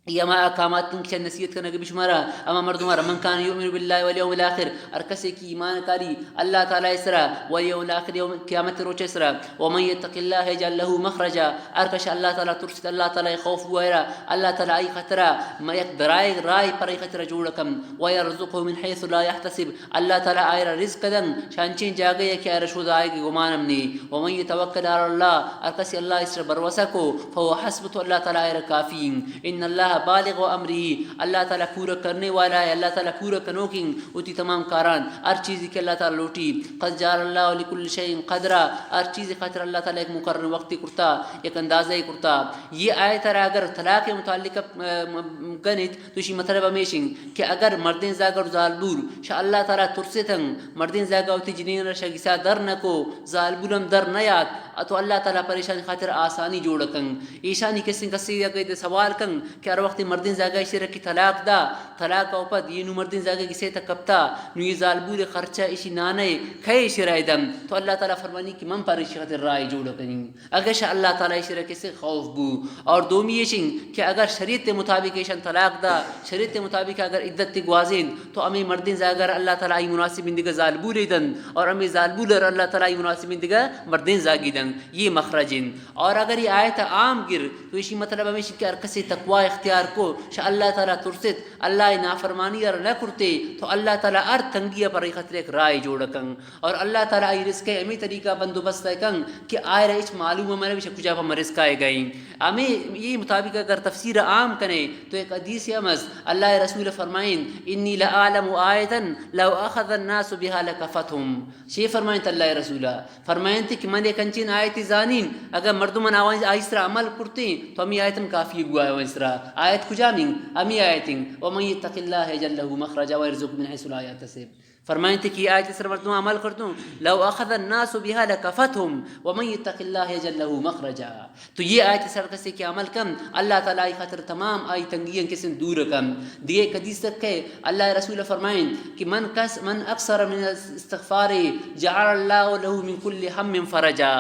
یہ ہما احکامات انت کہ نصیحت کنگ بی شمارا، ہما مردمارا، من کان یؤمن باللہ والیوم الاخر، ہر کسے کہ ایمان کاری اللہ تعالی سرا، والیوم الاخر، یوم قیامت روچ سرا، ومن یتق اللہ یجعل لہ مخرجا، ہر کس اللہ تعالی ترست، اللہ تعالی خوف بو ایرا، اللہ تعالی آئی خاطرا ما یک درائے راہ پر آئی خاطرا جوڑ کم، ویرزقہ من حیث لا یحتسب، اللہ تعالی آئرا رزق دن چنچیں جاگہ کہ آئرا شد آئے گمان ہم نی۔ ومن یتوکل علی اللہ، ہر کسی اللہ اس پر بھروسہ کو، فهو حسبہ، تو اللہ تعالی آئرا کافی ہیں۔ ان اللہ بالغ امرہ، اللہ تعالی پورا کرنے والا ہے، اللہ تعالی پورا کنوکیں ہوتی تمام کاران، ہر چیز کہ اللہ تعالی لوٹی۔ قد جعل اللہ لکل شیء قدرا، ہر چیز خاطر اللہ تعالی ایک مقرر وقت کرتا، ایک اندازہ کرتا۔ یہ آیت را اگر طلاق متعلق، آ، م-، گنت، تو اشی مطلب ہمیش انت کہ اگر مردین زاگ اور زالبور شہ اللہ تعالی ترستن، مردین زاگ وتی جنین را شہ گسا در نکو، زالبور ہم در نیات، تو اللہ تعالی پریشانی خاطر آسانی جوڑ کن۔ ایشانی کسیں کسے اگر سوال کن کہ ہر وقت مردین زاگ ایشی را کہ طلاق دا، طلاق او پد یہ نو مردین زاگ گسے تا کپتا، نو یہ زالبور خرچہ ایشی نانے کھے ایشی را دم، تو اللہ تعالی فرمانی کہ من پر ایشی خاطر راہ جوڑ کنی۔ اگہ شہ اللہ تعالی ایشی را کسے خوف بو۔ اور دومی ایش انت کہ اگر شریعت مطابق ایشان طلاق دا، شریعت مطابق اگر عدت گوازین، تو ہمیں مردین زاگر اللہ تعالی آئی مناسب اندگہ زالبولے دن، اور ہمیں زالبولر اللہ تعالی آئی مناسب اندگہ مردین زاگی دن۔ یہ مخرج انت۔ اور اگر یہ آیت عام گر، تو ایشی مطلب ہمیش کہ ہر کسے تقوی اختیار کو، شہ اللہ تعالی ترست، اللہ نافرمانی ار نہ کرتے، تو اللہ تعالی ہر تنگی پر خاطر ایک راہ جوڑ کن۔ اور اللہ تعالی آئی رزق ء ہمے طریقہ بندوبست ء کن کہ آئرا ہچ معلوم مہ بی کجا پہ من رزق آئے گئیں۔ ہمے یہ مطابق اگر تفسیر عام کنے تو ایک حدیث ہم است، اللہ رسول فرمائیں، انی لأعلم آیتا لو اخذ الناس بها لکفتهم۔ شے فرمائیں اللہ رسول، فرمائیں کہ من ایک انچین آیت زانین، اگر مردم آواز آئی سرا عمل کرتیں تو ہمیں آیت ہم کافی بوا آئی سرا۔ آیت کجا مین؟ ہمیں آیت ہیں، ومن یتق اللہ یجعل له مخرجا ویرزقه من حیث لا یحتسب۔ فرمائیں کہ آیت سر مردم عمل کردوں، لو اخذ الناس بها لکفتهم ومن یتق اللہ یجعل له مخرجا۔ تو یہ آیت سر کسے کہ عمل کن، اللہ تعالی آئی خاطر تمام آئی تنگیاں کسن دور کن۔ دیگہ حدیث تک کہ اللہ رسول فرمائیں کہ من کس، من اکثر من استغفار جعل اللہ له من کل هم فرجا۔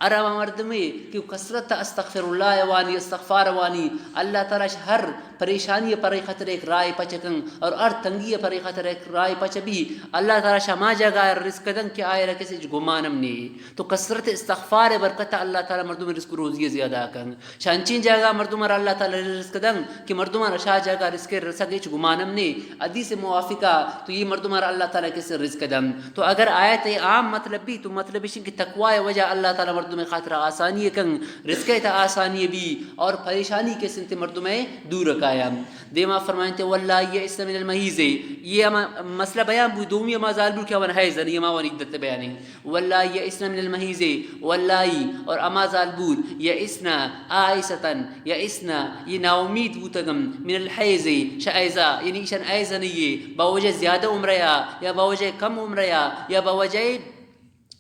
ارا مردمے کہ کثرت استغفر اللہ وانی، استغفار وانی، اللہ تعالی ہر پریشانی ءَ پرے خاطر ایک رائے پچ کن اور ہر تنگی ءَ پرے خاطر ایک رائے پچ بی، اللہ تعالیٰ شما جگہ رزق دن کہ آئرا کسی ہچ گمان ہم نہیں۔ تو کثرت استغفار ءِ برکت ءَ اللہ تعالیٰ مردم رزق روزی زیادہ کن۔ شانچین جگہ مردم را اللہ تعالیٰ رزق دن کہ مردم را شاہ جگہ رزق رسگ ہچ گمان ہم نہیں۔ حدیث موافقہ تو یہ مردم را اللہ تعالیٰ کسی رزق دن۔ تو اگر آیت عام مطلب بی تو مطلب اش کہ تقوی وجہ اللہ تعالیٰ مردم خاطر آسانی کن، رزق تا آسانی بی اور پریشانی کسنت مردم دور کایا۔ دیما فرمائنتے، واللہ یئسن من المحیض، یہ ہما مسئلہ بیان بو، دومی ہما زالبول کہ آوان حیض نہ، یہ ہما آوان عدت بیان ہے۔ واللہ یئسن من المحیض، واللہ اور ہما زالبول، یئسن، آئستن، یئسن، یہ ناامید بوتگم، من الحیض، شہ حیضا، یعنی ایشان حیض نہیں ہے، باوجہ زیادہ عمریا یا باوجہ کم عمریا یا باوجہ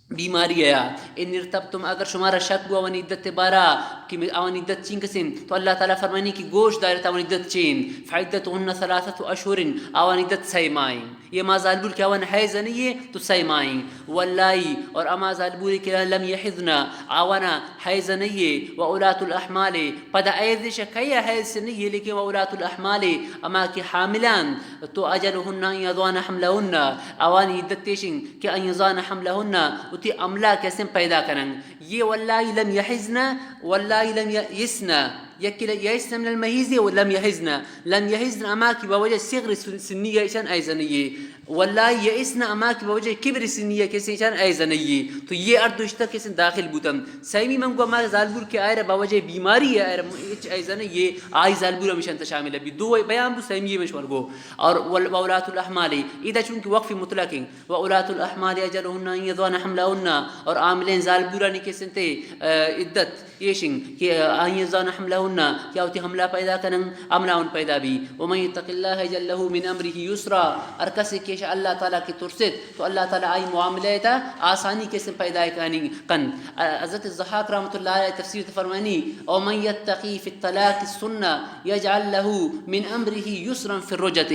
بیماری یا۔ ان ارتبتم، اگر شمارا شک بو آوانی عدت بارا کہ آوانی عدت چین کسیں، تو اللہ تعالیٰ فرمانی کہ گوش دارت آوانی عدت چین، فعدتهن ثلاثة اشهر، آوانی عدت سہ ماہیں۔ یہ ہما زالبول کہ آوان حیض نہیں ہے تو سہ ماہیں۔ واللائی، اور ہما زالبول کہ لم یحضن، آوانا حیض نہیں ہے، و اولاۃ الاحمال، پدا حیض شہ کئی حیض سے نہیں ہے، لیکن و اولاۃ الاحمال، ہما کہ حاملان، تو اجلهن ان یضعن حملهن، آوانی عدت ایشیں کہ ان یضعن حملهن، وتی حملہ کسیں پیدا کنن۔ یہ واللائی لم یحضن، واللائی لم یئسن، یکی ل-، یئسن من المحیض و لم یحضن، لم یحضن ہما کہ باوجہ صغر سن-، سنی ایشان حیض نہیں ہے، واللائی یئسن ہما کہ باوجہ کبر سنی کسیں ایشان حیض نہیں ہے۔ تو یہ ہر دوشتا کسیں داخل بوتن۔ سیمی من گو ہما زالبول کہ آئرا باوجہ بیماری ہے، آئرا ہچ حیض نہیں ہے، آئی زالبول ہمیشان تا شامل بی۔ دو بیان بو، سیمی من شمار گو۔ اور وال-، واولاۃ الاحمال، ادا چونکہ وقف مطلق ہیں، و اولاۃ الاحمال اجلهن ان یضعن حملهن، اور حاملین زالبولانی کسنتے، آ، عدت ایشیں کہ، آ، ان یضعن حملهن، کہ وتی حملہ پیدا کنن، حملہ آوان پیدا بی۔ ومن یتق اللہ یجعل له من امره یسرا، ہر کسی کہ اللہ تعالیٰ کہ ترست تو اللہ تعالیٰ آئی معاملہ تا آسانی کسیں پیدا کنی کن۔ آ، حضرت ضحاک رحمۃ اللہ علیہ تفسیر فرمانی، ومن یتقی فی الطلاق السنہ یجعل له من امره یسرا فی الرجعۃ،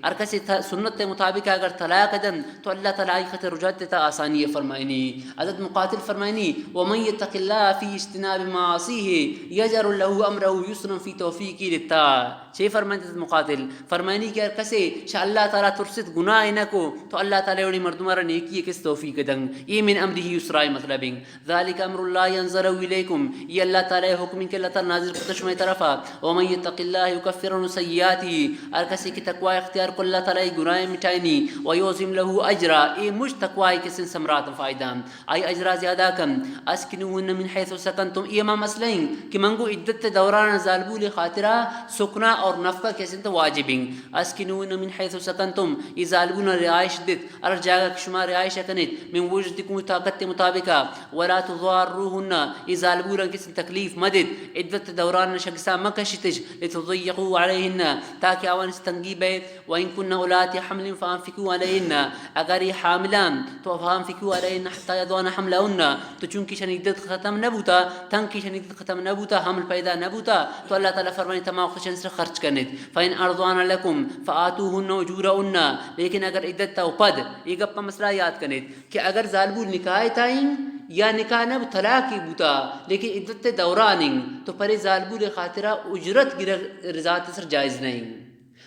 ہر کسی ت-، سنت مطابق اگر طلاق دن تو اللہ تعالیٰ آئی خاطر رجعت تا آسانی فرمائنی۔ حضرت مقاتل فرمائنی، ومن یتق اللہ فی اجتناب معاصیہ یجعل له امره یسرا فی توفیقه للطاعة۔ چے فرمائنت حضرت مقاتل؟ فرمائنی کہ ہر کسے شہ اللہ تعالیٰ ترست گناہ نہ کو تو اللہ تعالیٰ وڑی مردم را نیکی کس توفیق دنگ۔ یہ من امره یسرا مطلب ہیں۔ ذلك امر الله انزله الیکم، یہ اللہ تعالیٰ حکم کہ اللہ تعالیٰ نازل کرتا شمئے طرفا۔ ومن یتق اللہ یکفر عنه سیئاته، ہر کسی کہ تقوی اختیار کو اللہ تعالیٰ گناہ مٹائنی، ویعظم له اجرا، اے مش تقوی کسیں ثمرات فائدہ، آئی اجرا زیادہ کن۔ اسکنوهن من حیث سکنتم، یہ ہما مسئلہ ہیں کہ منگو عدت دوران زالبول خاطرہ سکنا اور نفقہ کسیں تو واجب ہیں۔ اسکنوهن من حیث سکنتم، یہ زالبول رہائش دیت، ہر جاگہ کہ شما رہائش کنیت، من وجدکم، طاقت مطابقا، ولا تضاروهن، یہ زالبولاں کسی تکلیف مدیت، عدت دوران شگسا مکشیتش، لتضیقوا علیهن، تاکہ آوان تنگی بے، وان کن اولاتی حمل فانفقوا علیهن، اگر یہ حاملان تو فانفقوا علیهن حتی یضعن حملهن، تو چونکہ شنی عدت ختم نہ بوتا، تنکہ شنی عدت ختم نہ بوتا، حمل پیدا نہ بوتا، تو اللہ تعالیٰ فرمانی تمام وقت شن سر خرچ کنیت۔ فإن أرضعن لكم فآتوهن أجورهن، لیکن اگر عدت تا پد، یہ گپ مسئلہ یاد کنیت کہ اگر زالبول نکاح تائیں یا نکاح نہ طلاق ہی بوتا، لیکن عدت دوران ہیں، تو پرے زالبول خاطرہ اجرت گرگ رضاعت سر جائز نہیں۔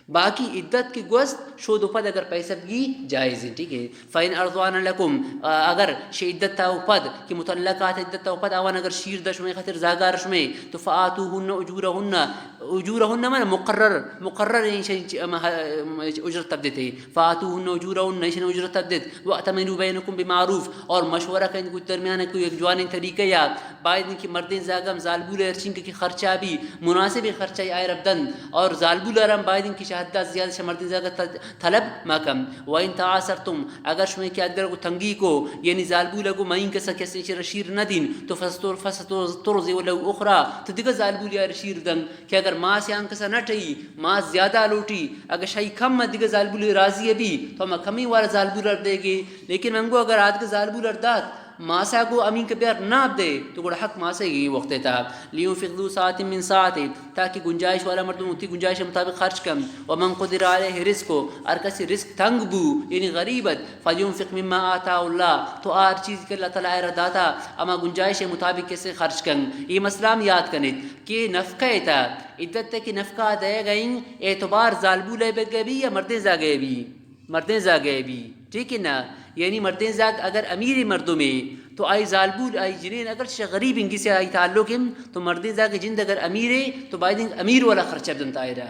باقی عدت کے گوست شود و پد اگر پیسہ بگی جائز ہیں، ٹھیک ہے۔ فإن أرضعن لكم، آ، اگر شہ عدت تا و پد، کہ مطلقات عدت تا و پد آوان اگر شیر دہ شمئے خاطر زاگار شمئے، تو فآتوهن أجورهن، أجورهن من مقرر، مقرر ہیں شہ، اجرت تب دیتے۔ فآتوهن أجورهن، ایشن اجرت تب دیت۔ وأتمروا بينكم بمعروف، اور مشورہ کن کو درمیان کو یک جوانیں طریقہ یا، باید کہ مردین زاگم زالبول ہرچین کہ خرچہ بی، مناسب خرچہ آئرا بدن، اور زالبول آرام باید کہ شہ حد زیادہ شہ مردین زاگہ طلب مکن۔ وإن تعاسرتم، اگر شمئے کہ ادگر کو تنگی کو، یعنی زالبول کو مئین کسا کسی چرا شیر نہ دین، تو فستر-، فسترضع له أخرى، تو دگہ زالبول آئرا شیر دن، کہ اگر ماس آن کسا نہ ٹہی، ماس زیادہ لوٹی، اگر شہی کم دگہ زالبول راضی بی، تو ہما کمی وارا زالبول ار دے گے۔ لیکن منگو اگر آدگہ زالبول ار دات، ماسا گو امین کہ بیار ناب دے، تو گڑا حق ماسے گی وقت تا۔ لينفق ذو سعة من سعته، تاکہ گنجائش والا مردم وتی گنجائش مطابق خرچ کن۔ ومن قدر عليه رزقه، ہر کسی رزق تنگ بو، یعنی غریب ات، فلينفق مما آتاه الله، تو ہر چیز کہ اللہ تعالیٰ آئرا داتا، اما گنجائش مطابق کسے خرچ کن۔ یہ مسئلہ ہم یاد کنیت۔ کہ نفقہ ءِ تہا، عدت ءِ کہ نفقہ دئیگ ءَ ایں، اعتبار زالبول ءِ بہ بی یا مردیں زاگ ءِ بی؟ مردیں زاگ ءِ بی، ٹھیک ہے نا؟ یعنی مردیں زاگ اگر امیر مردمے تو آئی زالبول، آئی جنین اگر چہ غریب انگی سے آئی تعلق ایں، تو مردیں زاگ جند اگر امیرے تو باید انت امیر والا خرچہ بدنت آئرا۔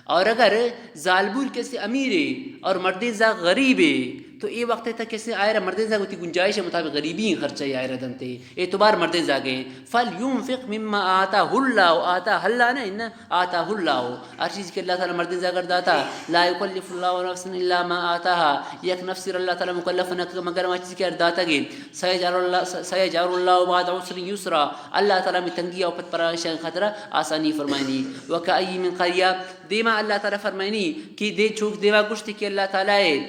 اور اگر زالبول کسے امیرے اور مردیں زاگ غریبے، تو اے وقت تک کسے آئرا مردیں زاگ وتی گنجائش مطابق غریبی خرچہ آئرا دنتے، اعتبار مردیں زاگ ءِ۔ فلینفق مما آتاہ اللہ، آتاہ اللہ نہ، انہ آتاہ اللہ، ہر چیز کہ اللہ تعالی مردیں زاگ ءَ داتا، لا یکلف اللہ نفسا الا ما آتاہا، یک نفس ءَ اللہ تعالی مکلف نہ کت مگر ہما چیز کہ آئرا داتگ ایں۔ سیجعل اللہ، سیجعل اللہ بعد عسر یسرا، اللہ تعالی ہمے تنگی ءَ پد پرا ایشاں خاطرا آسانی فرمائینی۔ وکأین من قریہ، دیما اللہ تعالی فرمائینی کہ دے چوک دیما گوشت کہ اللہ تعالی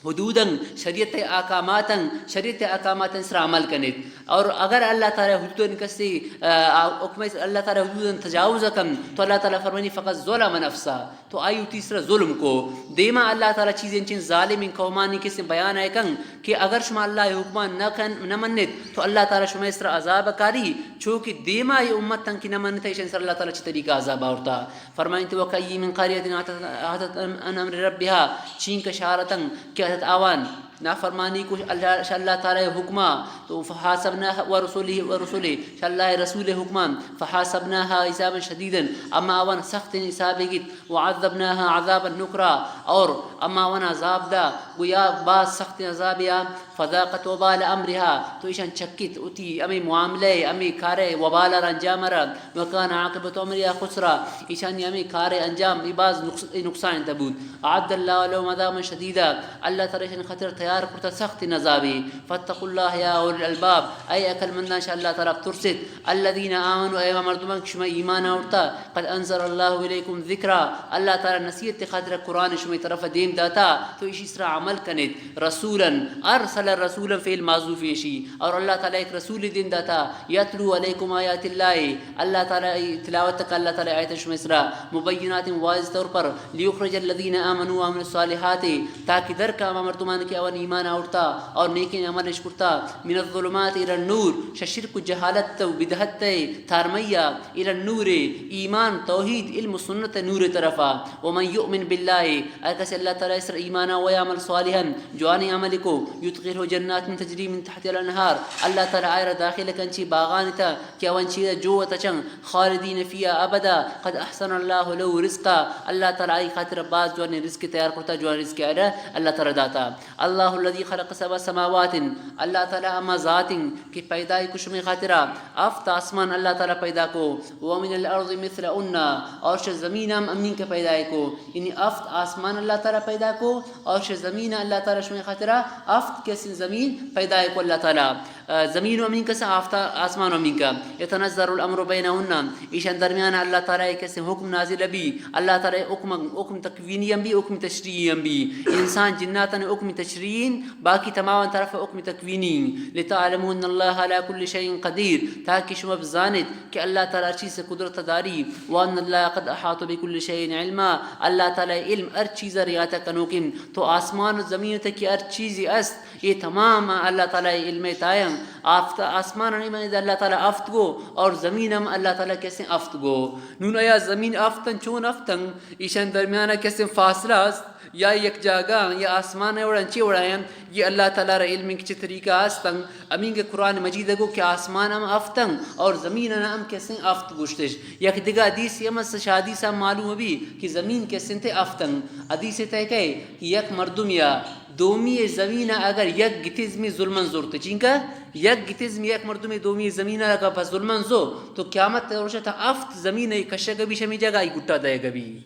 حدوداں، شریعت ءِ احکاماتاں، شریعت ءِ احکاماتاں سرا عمل کنیت۔ اور اگر اللہ تعالی حدوداں کسے، آ، آ، حکم اللہ تعالی حدوداں تجاوز کن، تو اللہ تعالی فرمائینی فقد ظلم نفسہ، تو آئی وتی سرا ظلم کو۔ دیما اللہ تعالی چیزیں چین ظالمیں قومانی کسے بیان ءَ کن کہ اگر شما اللہ ءِ حکمان نہ کن، نہ منیت، تو اللہ تعالی شما سرا عذاب کاری، چو کہ دیما اے امت تنکی نہ منیت، ایشان سرا اللہ تعالی چی طریقہ عذاب آورتا۔ فرمائینت، وکأین من قریة عتت، عتت عن امر ربها، چینکہ شہرتاں کہ عتت آوان نافرمانی کو اللہ، شہ اللہ تعالی حکما، تو فحاسبناها ورسله، ورسله، شہ اللہ رسول حکما، فحاسبناها حسابا شدیدا، اما آوان سخت حسابے گیت، وعذبناها عذابا نکرا، اور اما آوان عذاب دا، گویا باز سخت عذابے آ، فذاقت وبال امرها، تو ایشان چکیت وتی ہمے معاملہ ءِ، ہمے کار ءِ وبال ءَ را، انجام ءَ را، وکان عاقبت امرها خسرا، ایشانی ہمے کار ءِ انجام اے باز نقص-، اے نقصان تہ بوت۔ اعد اللہ لهم عذابا شدیدا، اللہ تعالی ایشانی خاطر تیار کرتا سخت عذابے۔ فاتقوا اللہ یا اولی الالباب، اے عقل منداں شہ اللہ تعالی بترسیت۔ الذین آمنوا، اے ہما مردمان کہ شما ایمان آورتا، قد انزل اللہ الیکم ذکرا، اللہ تعالی نصیحت ءِ خاطر قرآن شمئے طرف دیم داتا، تو ایشی سرا عمل کنیت۔ رسولا، ارسل رسولا فعل محذوف ایشی، اور اللہ تعالی ایک رسول دیم داتا، یتلو علیکم آیات اللہ، اللہ تعالی تلاوت کا اللہ تعالی آیت شمئے سرا، مبینات واضح طور پر، لیخرج الذین آمنوا وعملوا الصالحات، تاکہ در کا ہما مردمان کہ آوان ایمان آورتا اور نیکیں عمل اش کرتا، من الظلمات الی النور، شہ شرک و جہالت و بدعت ءِ تارمئی ءَ، الی النور، ایمان، توحید، علم و سنت ءِ نور ءِ طرفا۔ ومن یؤمن باللہ، ہر کس اللہ تعالی سر ایمان ءَ، ویعمل صالحا، جوانیں عمل کو، یدخلہ جنات تجری من تحتها الانہار، اللہ تعالی آئرا داخل کن چی باغان تہ کہ آوان چیرا جو و تچن، خالدین فیها ابدا، قد احسن اللہ لہ رزقا، اللہ تعالی آئی خاطر باز جوانیں رزق تیار کرتا، جوان رزق آئرا اللہ تعالی داتا۔ اللہ الذی خلق سبع سماوات، اللہ تعالی ہما ذات انت کہ پیدا کو شمئے خاطرا ہفت آسمان اللہ تعالی پیدا کو، ومن الارض مثلہن، اور شہ زمین ہم ہمینکہ پیدا کو، یعنی ہفت آسمان اللہ تعالی پیدا کو اور شہ زمین اللہ تعالی شمئے خاطرا ہفت قسم زمین پیدا کو اللہ تعالی۔ آ، زمین و ہمینکسا، آفتا-، آسمان و ہمینکا۔ یتنزل الامر بینہن، ایشان درمیان اللہ تعالی کسے حکم نازل بی، اللہ تعالی حکم، حکم تکوینی ہم بی، حکم تشریعی ہم بی۔ انسان جناتان حکم تشریعی، باقی تمام طرف حکم تکوینی۔ لتعلموا ان اللہ علی کل شیء قدیر، تاکہ شما بزانت کہ اللہ تعالی ہر چیز سے قدرت داری۔ وان اللہ قد احاط بکل شیء علما، اللہ تعالی علم ہر چیز ریاتا کنوکن۔ تو آسمان و زمین تک ہر چیز است، اے تمام اللہ تعالی علم تایاں۔ آفت-، آسمان نہیں من اللہ تعالی ہفت گو اور زمین ہم اللہ تعالی کسے ہفت گو۔ نون آیا زمین ہفتن چون ہفتن؟ ایشان درمیان کسے فاصلہ است یا یک جاگہ یا آسمان وڑا چی وڑا ہیں؟ یہ اللہ تعالی را علم کی چی طریقہ ہستن۔ ہمینکہ قرآن مجید گو کہ آسمان ہم ہفتن اور زمین ہم کسے ہفت گوشتش۔ یک دگہ حدیث ہم است، شہ حدیث ہم معلوم بی کہ زمین کسے تے ہفتن۔ حدیث تے کہ یک مردم یا دومی زمین ء اگر یک گتیزمی ظلمن زرت، چینکہ یک گتیزمی یک مردمی دومی زمین ء اگر پہ ظلمن زو، تو قیامت ء روچ ء تاں ہفت زمین ء کشگ بی، شمی جگہ ای گٹا دئیگ بی۔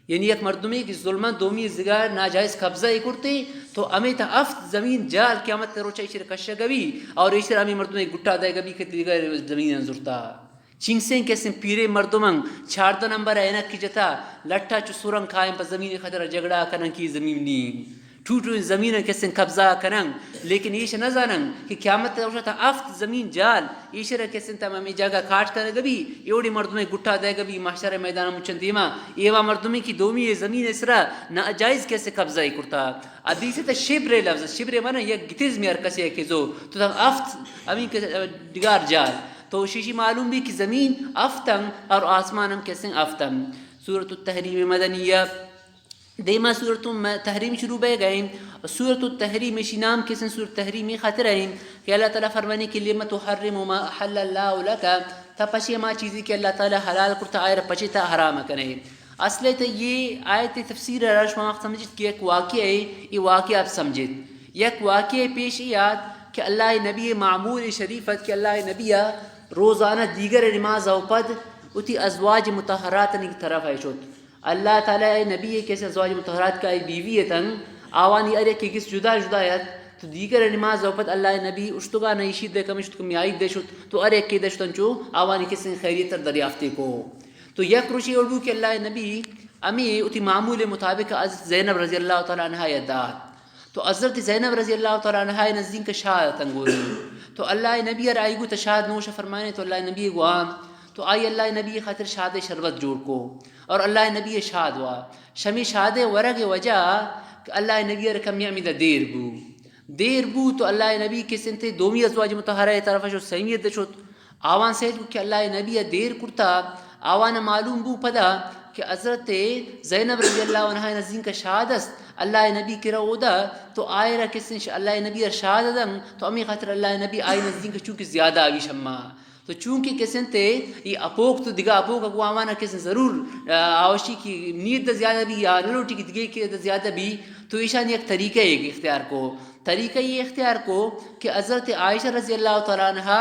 یعنی یک مردمی کہ ظلمن دومی زگا ناجائز قبضہ ای کرتے، تو ہمیں تاں ہفت زمین جال قیامت ء روچ ء ایشر کشگ بی اور ایشر ہمیں مردمی گٹا دئیگ بی کہ دیگر زمین زرتا۔ چینکسیں کسیں پیریں مردماں چاردہ نمبر ء عینک کہ جتا، لٹا چو سرن کائیں پہ زمین خاطر جگڑا کنن کہ زمین نی۔ ٹوٹو زمین کسیں قبضہ کنن، لیکن ایش نہ زانن کہ قیامت روشا تا ہفت زمین جال ایشرا کسیں تمامی جاگہ کاٹ کنگ بی، ایوڑی مردمے گٹا دئیگ بی محشر میدان مچن دیما، ایوا مردمے کی دومی زمین اسرا ناجائز کسے قبضہ کرتا۔ حدیث تا شبر لفظ، شبر معنی یک گتیزمی ہر کسے کہ زو، تو تا ہفت ہمیں کہ ڈگار جال۔ تو شیشی معلوم بی کہ زمین ہفت انت اور آسمان ہم کسیں ہفت انت۔ سورۃ التحریم مدنیہ۔ دیما سورۃ الم-، تحریم شروع بہ گئے۔ سورۃ التحریم، اشی نام کسیں سورۃ تحریم ای خاطر ہے کہ اللہ تعالی فرمانی کہ لم تحرم ما احل اللہ لک، تا پچے ہما چیزی کہ اللہ تعالی حلال کرتا آئرا پچے تا حرام کنے۔ اصل تو یہ آیت تفسیر را شما وقت سمجھت کہ یک واقعہ ہے، یہ واقعہ آپ سمجھت۔ یک واقعہ پیش ای آت کہ اللہ نبی معمول شریفت کہ اللہ نبی روزانہ دیگر نماز او پد اتی ازواج مطہرات نی طرف ہے شد۔ اللہ تعالی اے نبی کسیں ازواج مطہرات کہ آئی بیوی اتن، آوانی ہر یکے گس جدا جدا ات۔ تو دیگر نماز او پد اللہ نبی اشتگا نہ ایشی دے کم اشت کمی آئی دے شت، تو ہر یکے دے شتن چو آوانی کسیں خیریت دریافتے کو۔ تو یک روچے اڑ بو کہ اللہ نبی ہمے اتی معمول مطابق حضرت زینب رضی اللہ تعالی عنہا ء دات۔ تو حضرت زینب رضی اللہ تعالی عنہا ء نزدیک شاد اتن گوری۔ تو اللہ نبی ء را آئی گو تا شاد نوش فرمائنے، تو اللہ نبی گو آں۔ تو آئی اللہ نبی خاطر شاد شربت جوڑ کو اور اللہ نبی شاد وا۔ شمی شاد ورگ وجہ کہ اللہ نبی ء را کمی ہمیدا دیر بو۔ دیر بو تو اللہ نبی کسنتے دومی ازواج مطہرہ ء طرف شو سیمی دے شت۔ آوان سید گو کہ اللہ نبی ء دیر کرتا، آوان معلوم بو پدا کہ حضرت زینب رضی اللہ عنہا نزدیک شاد است، اللہ نبی کرا اودا، تو آئرا کسن ش-، اللہ نبی ء شاد دن، تو ہمے خاطر اللہ نبی آئی نزدیک چونکہ زیادہ آوی شما۔ تو چونکہ کسن تے ای اپوک تو دگہ اپوک اگو آوانا کسن ضرور، آ، آوشی کی نیت دا زیادہ بی یا نلوٹی کی دگہ کی دا زیادہ بی، تو ایشان یک طریقہ ایک اختیار کو۔ طریقہ یہ اختیار کو کہ حضرت عائشہ رضی اللہ تعالی عنہا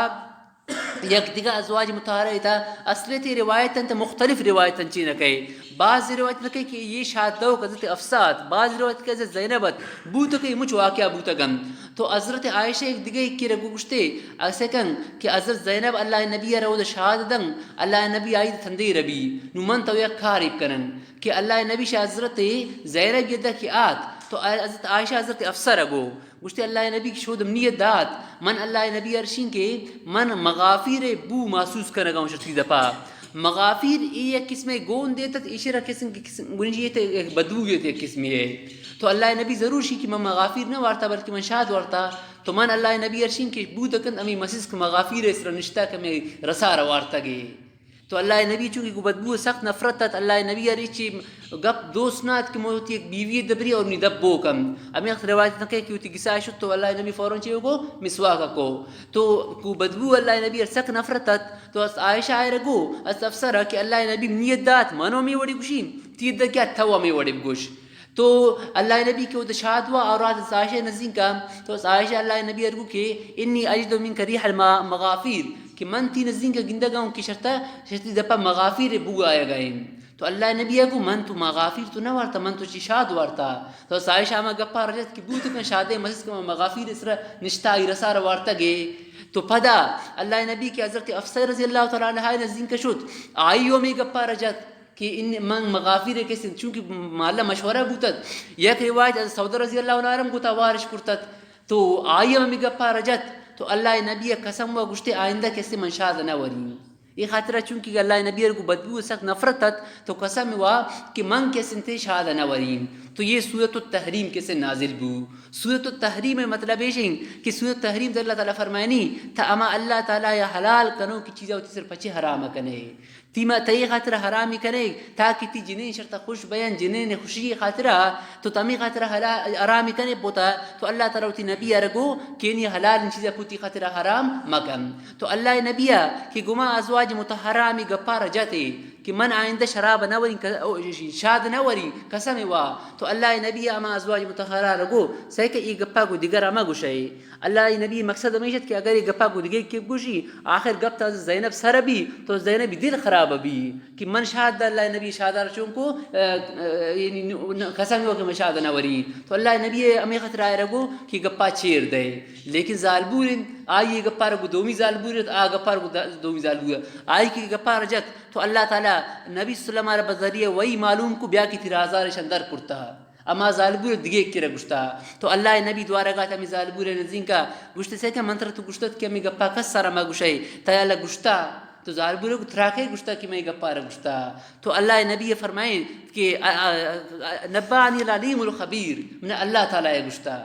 یک دگہ ازواج مطہرہ تا اصل تی روایت انت، مختلف روایت انت چی نہ کئے۔ بعض روایت نہ کئے کہ یہ شاد دو حضرت حفصہ ات، بعض روایت کہ حضرت زینب ات، بوت کہ مچ واقعہ بوتگن۔ تو حضرت عائشہ ایک دگہ ایک کی رگو گشتے، اسے کن کہ حضرت زینب اللہ نبی ء رود شاد دن، اللہ نبی آئی تندے ربی، نو من تو یک کاری کنن کہ اللہ نبی شاہ حضرت زینب یدہ کہ آت، تو حضرت عائشہ حضرت حفصہ رگو۔ گوشتی، اللہ نبی کہ شودم نیت دات، من اللہ نبی ارشین کہ من مغافیر بو محسوس کنگا ہوں شتی دپا۔ مغافیر ای یک قسم گون دیتت، ایشی را قسم، قسم گنجی ایت، یک بدبو ایت یک قسمی ہے۔ تو اللہ نبی ضرور شی کہ من مغافیر نہ وارتا، بلکہ من شاد وارتا۔ تو من اللہ نبی ارشین کہ بود کند امی مسیس کہ مغافیر اسرا نشتا کہ میں رسا روارتا گے۔ تو اللہ نبی چونکہ گو بدبو سخت نفرت ات، اللہ نبی اری چی گپ دوست نہ ات کہ موتی یک بیوی دبری اور نی دبو کم۔ ہمیں وقت روایت نہ کہ کہ وتی گسا شد تو اللہ نبی فوراً چی کو مسواک کو۔ تو کو بدبو اللہ نبی ار سخت نفرت ات۔ تو اس عائشہ آئے رگو، اس افسر کہ اللہ نبی نیت دات، منو می وڑی گوشی، تی دگیا تو می وڑی گوش۔ تو اللہ نبی کہ وہ شاد ہوا اور رات عائشہ نزدیک کا، تو عائشہ اللہ نبی ارگو کہ انی اجد منک ریح المغافیر، کہ من تی نزدیک گندگا ہوں کہ شرطا، شرطی دپا مغافیر بو آیا گئے۔ تو اللہ نبی ارگو من تو مغافیر تو نہ وارتا، من تو چی شاد وارتا۔ تو عائشہ ہما گپا رجت کہ بوت کن شادے مسیس کہ مغافیر اسرا نشتا ای رسا وارتا گے۔ تو پدا اللہ نبی کہ حضرت افسر رضی اللہ تعالی عنہ نزدیک شد، آئی ہمیں گپا رجت کہ ان من مغافیر کسے، چونکہ مالا مشورہ بوتت، یک روایت از سودا رضی اللہ عنہ رم گوتا وارش کرتت، تو آئی ہم ہمیں گپا رجت، تو اللہ نبی قسم و گشتے آئندہ کسے من شاد نہ ورین۔ یہ خاطرہ چونکہ اللہ نبی کو بدبو سخت نفرت ات، تو قسم وا کہ من کسے تے شاد نہ ورین۔ تو یہ سورۃ التحریم کسے نازل بو۔ سورۃ التحریم مطلب ایش کہ سورۃ التحریم تو اللہ تعالی فرمائنی، تا اما اللہ تعالی یا حلال کنو کہ چیزا وتی سر پچے حرام کنے۔ تی ما تئی خاطر حرامی کنے، تاکہ تی جنین شرط خوش بیان، جنین خوشی خاطرا تو تمی خاطر حلا-، حرامی کنے پوتا، تو اللہ تعالی وتی نبی ارگو کہ نی حلال ان چیزا پوتی خاطر حرام مکن۔ تو اللہ نبی کہ گما ازواج مطہرہ ہمی گپا رجتے کہ من آئندہ شراب نہ ورین، ک-، او، شاد نہ ورین، قسم وا۔ تو اللہ نبی اما ازواج مطہرہ رگو سیکہ ای گپا گو دیگر اما گوشے۔ اللہ ء نبی مقصد ہمیش ات کہ اگر یہ گپا گو دگے کہ گوشی، آخر گپ تا زینب سر بی، تو زینب دل خراب بی کہ من شاد دا اللہ نبی شادار چون کو، ا، ا، یعنی ن-، ن-، قسم ہو کہ من شاد نہ وری۔ تو اللہ نبی ہمیں خطر آئے رگو کہ گپا چیر دے۔ لیکن زالبور انت، آئی گپا رگو دومی زالبور انت، آ گپا رگو دا-، دومی زالبور انت۔ آئی کہ گپا رجت، تو اللہ تعالی نبی صلی اللہ علیہ وسلم را بذریعہ وحی معلوم کو بیا کہ تی رازار شندر کرتا۔ اما زالبور دگہ کرا گوشتا۔ تو اللہ نبی دوارگا ہمی زالبور نزینکا گوشتے سے کہ من ترا تو گوشتت کہ ہمی گپا کس سارا ما گوشے، تیالا گوشتا۔ تو زالبور کو ترا کے گوشتا کہ میں گپا را گوشتا۔ تو اللہ نبی فرمائیں کہ، ا، ا، ا، نبانی العلیم الخبیر، من اللہ تعالی گوشتا۔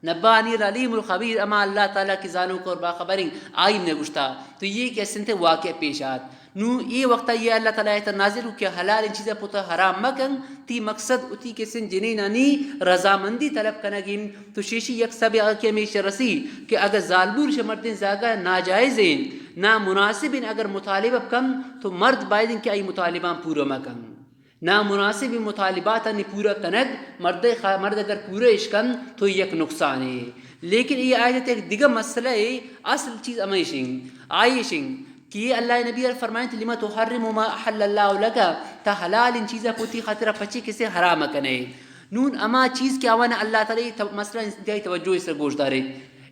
نبانی العلیم الخبیر، اما اللہ تعالیٰ کہ زانوک اور باخبریں، آئی نے گوشتا۔ تو یہ کہ سنتے واقعہ پیش آت۔ نو اے وقتا یہ اللہ تعالیٰ آیت نازل ہو کہ حلال ان چیزا پتا حرام مکن، تی مقصد اتی کہ سن جنینانی رضامندی طلب کنگین۔ تو شیشی یک سبب آ کہ ہمیش رسی کہ اگر زالبور ش مردین زاگا ناجائزیں، نامناسبیں، اگر مطالبہ کن تو مرد بایدیں کہ آئی مطالبان پورا مکن۔ نامناسبیں مطالباتانی پورا کنگ، مرد خا-، مرد اگر پورا اش کن تو یک نقصانے۔ لیکن یہ آیت یک دگہ مسئلہ ہے، اصل چیز ہمیشیں، آئیشیں کہ یہ اللہ نبی ار فرمائیں، لما تحرم ما احل اللہ لک، تا حلال ان چیزا پوتی خاطر پچے کسے حرام کنے۔ نون اما چیز کہ آوان اللہ تعالیٰ تو-، مثلاً انتہائی توجہ سے گوش دارے،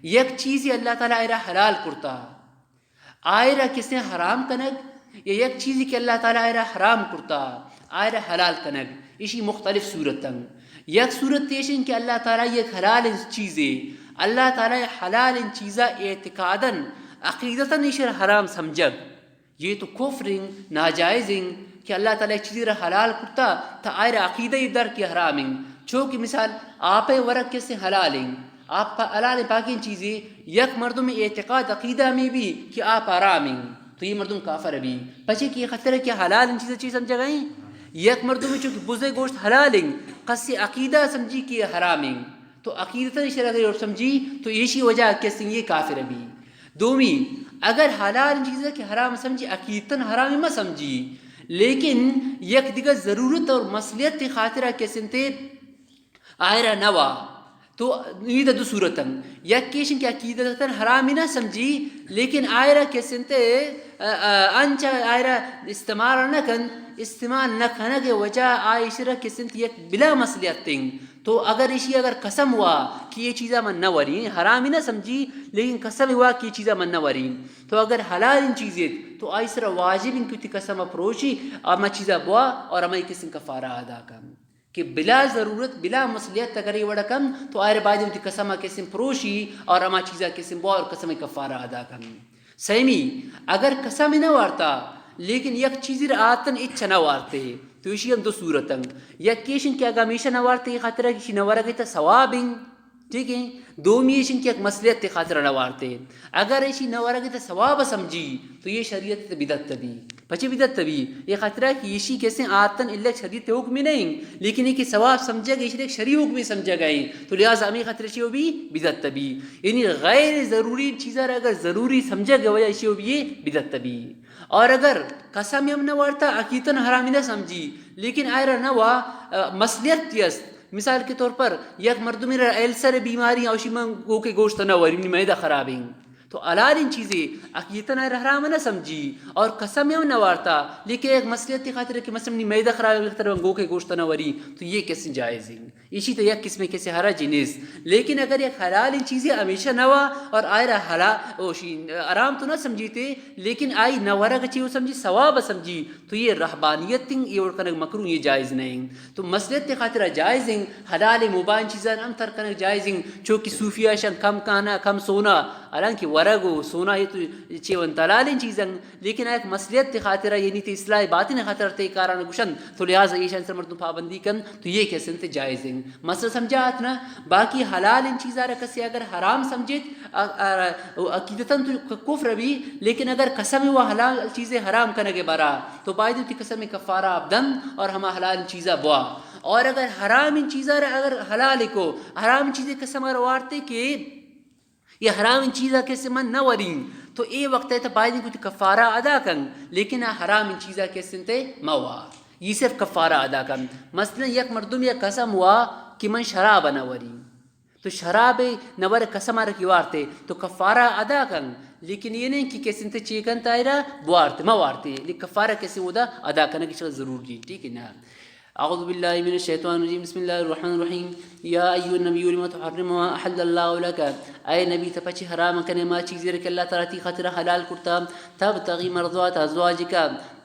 یک چیزی اللہ تعالیٰ ایرا حلال کرتا، آئرا کسے حرام کنگ، یا یک چیزی کہ اللہ تعالیٰ آئرا حرام کرتا، آئرا حلال کنگ، اشی مختلف صورتن۔ یک صورت ایشن کہ اللہ تعالیٰ یک حلال چیزے، اللہ تعالیٰ حلال چیزا اعتقادن، عقیدتن ایشر حرام سمجھگ، یہ تو کفریں، ناجائزیں کہ اللہ تعالیٰ یک چیزی را حلال کرتا، تا آئرا عقیدہ یہ در کہ حرامیں۔ چو کہ مثال، آپ ورگ کسے حلالیں، آپ پا-، حلال پاکیں چیزے، یک مردم اعتقاد عقیدہ میں بھی کہ آپ حرامیں، تو یہ مردم کافر بھی۔ پچے کہ خطر کہ حلال ان چیزیں چیز سمجھا گئیں۔ یک مردم چونکہ بزے گوشت حلالیں، قصے عقیدہ سمجھی کہ حرامیں، تو عقیدتاً ایشرا غیر سمجھی، تو ایشی وجہ کسیں یہ کافر بھی۔ دومی، اگر حلال چیزے کہ حرام سمجھی، عقیدتاً حرام مہ سمجھی، لیکن یک دگہ ضرورت اور مصلحت خاطرہ کسنتے آئرا نوا، تو یہ دو صورتن۔ یک کیشن کہ عقیدتاً حرام نہ سمجھی، لیکن آئرا کسنتے، ا، ا، انچا آئرا استعمال نہ کن، استعمال نہ کنگ وجہ آئیشرا کسنت یک بلا مصلحتیں۔ تو اگر ایشی اگر قسم ہوا کہ یہ چیزا من نہ وریں، حرام نہ سمجھی، لیکن قسم ہوا کہ یہ چیزا من نہ وریں، تو اگر حلال ان چیزیں، تو آئی سرا واجب ان کہ تی قسم پروشی، اما چیزا بوا اور اما قسم کفارہ ادا کن۔ کہ بلا ضرورت، بلا مصلحت اگر یہ وڑا کن، تو آئر باید تی قسم کسم پروشی اور اما چیزا کسم بوا اور قسم کفارہ ادا کن۔ سیمی، اگر قسم نہ وارتا، لیکن یک چیزی را آتن اچ نہ وارتے، تو ایشی ہم دو صورتن۔ یک کیشن کہ اگر ہمیشہ نہ وارتے، یہ خاطر ہے کہ ایشی نہ ورگے تا ثواب ہیں، ٹھیک ہیں؟ دومی ایشن کہ یک مصلحت تے خاطر نہ وارتے۔ اگر ایشی نہ ورگے تا ثواب سمجھی، تو یہ شریعت تے بدعت بھی۔ پچے بدعت بھی؟ یہ خاطر ہے کہ ایشی کسے آتن اللہ شریعت حکم نہیں، لیکن یہ کہ ثواب سمجھا گئے، ایشی ایک شریع حکم سمجھا گئے، تو لہذا ہمیں خاطر ایشی بھی بدعت بھی۔ یعنی غیر ضروری چیزا را اگر ضروری سمجھا گئے وجہ ایشی بھی یہ بدعت بھی۔ اور اگر قسم ہم نہ وارتا، عقیدتاً حرامی نہ سمجھی، لیکن آئرا نہ وا، ا، مصلحت تی است۔ مثال کے طور پر، یک مردمی را السر بیماری اوشی من گوکے گوشت نہ وری، منی معدہ خراب ہیں۔ تو حلال ان چیزیں، عقیدتاً آئرا حرام نہ سمجھی اور قسم ہم نہ وارتا، لیکن یک مصلحت تی خاطر کہ مثلاً منی معدہ خراب ہے، خاطر من گوکے گوشت نہ وری، تو یہ کسے جائز ہیں۔ ایشی تو یک قسم کسے حرج نیست۔ لیکن اگر یک حلال ان چیزیں ہمیشہ نہ وا اور آئرا حلا-، اوشی حرام تو نہ سمجھیتے، لیکن آئی نہ ورگ چی وہ سمجھی، ثواب سمجھی، تو یہ رہبانیت ہیں، یہ وڑ کنگ مکروہ، یہ جائز نہیں۔ تو مصلحت تے خاطر جائز ہیں، حلال مباح چیزاں ہم ترک کنگ جائز ہیں، چو کہ صوفیہ شان کم کہنا، کم سونا، حالانکہ ورگ و سونا یہ تو چیون حلال چیزاں، لیکن ایک مصلحت تے خاطر، یعنی تے اصلاح باطن خاطر تے کاران گشن، تو لہذا یہ شان سر مردم پابندی کن، تو یہ کسے تے جائز ہیں۔ مسئلہ سمجھا آت نا؟ باقی حلال ان چیزاں را کسے اگر حرام سمجھت، ا-، ا-، و عقیدتاً تو ک-، کفر بھی، لیکن اگر قسم و حلال چیزیں حرام کنگے برا، تو باید تی قسم کفارہ اب دن اور ہما حلال ان چیزاں بوا۔ اور اگر حرام ان چیزاں را اگر حلال کو، حرام ان چیزیں قسم اگر وارتے کہ یہ حرام ان چیزاں کسے من نہ وریں، تو اے وقت ہے تو باید کو تی کفارہ ادا کن، لیکن آ حرام ان چیزاں کسے تے موا۔ یہ صرف کفارہ ادا کن۔ مثلاً یک مردم یک قسم وا کہ من شراب نہ وریں۔ تو شراب نہ ور قسم ار کی وارتے، تو کفارہ ادا کن، لیکن یہ نہیں کہ کسے تے چی کن تا ایرا بوارتے، ما وارتے، لیکن کفارہ کسے ودا ادا کنگ کی ضرور جی، ٹھیک ہے نا؟ اعوذ باللہ من الشیطان الرجیم، بسم اللہ الرحمن الرحیم۔ یا ایھا النبی لم تحرم ما احل اللہ لک، اے نبی تو پچی حرام کنے ما چیزے کہ اللہ تعالیٰ تی خاطر حلال کرتا، تبتغی مرضات ازواجک،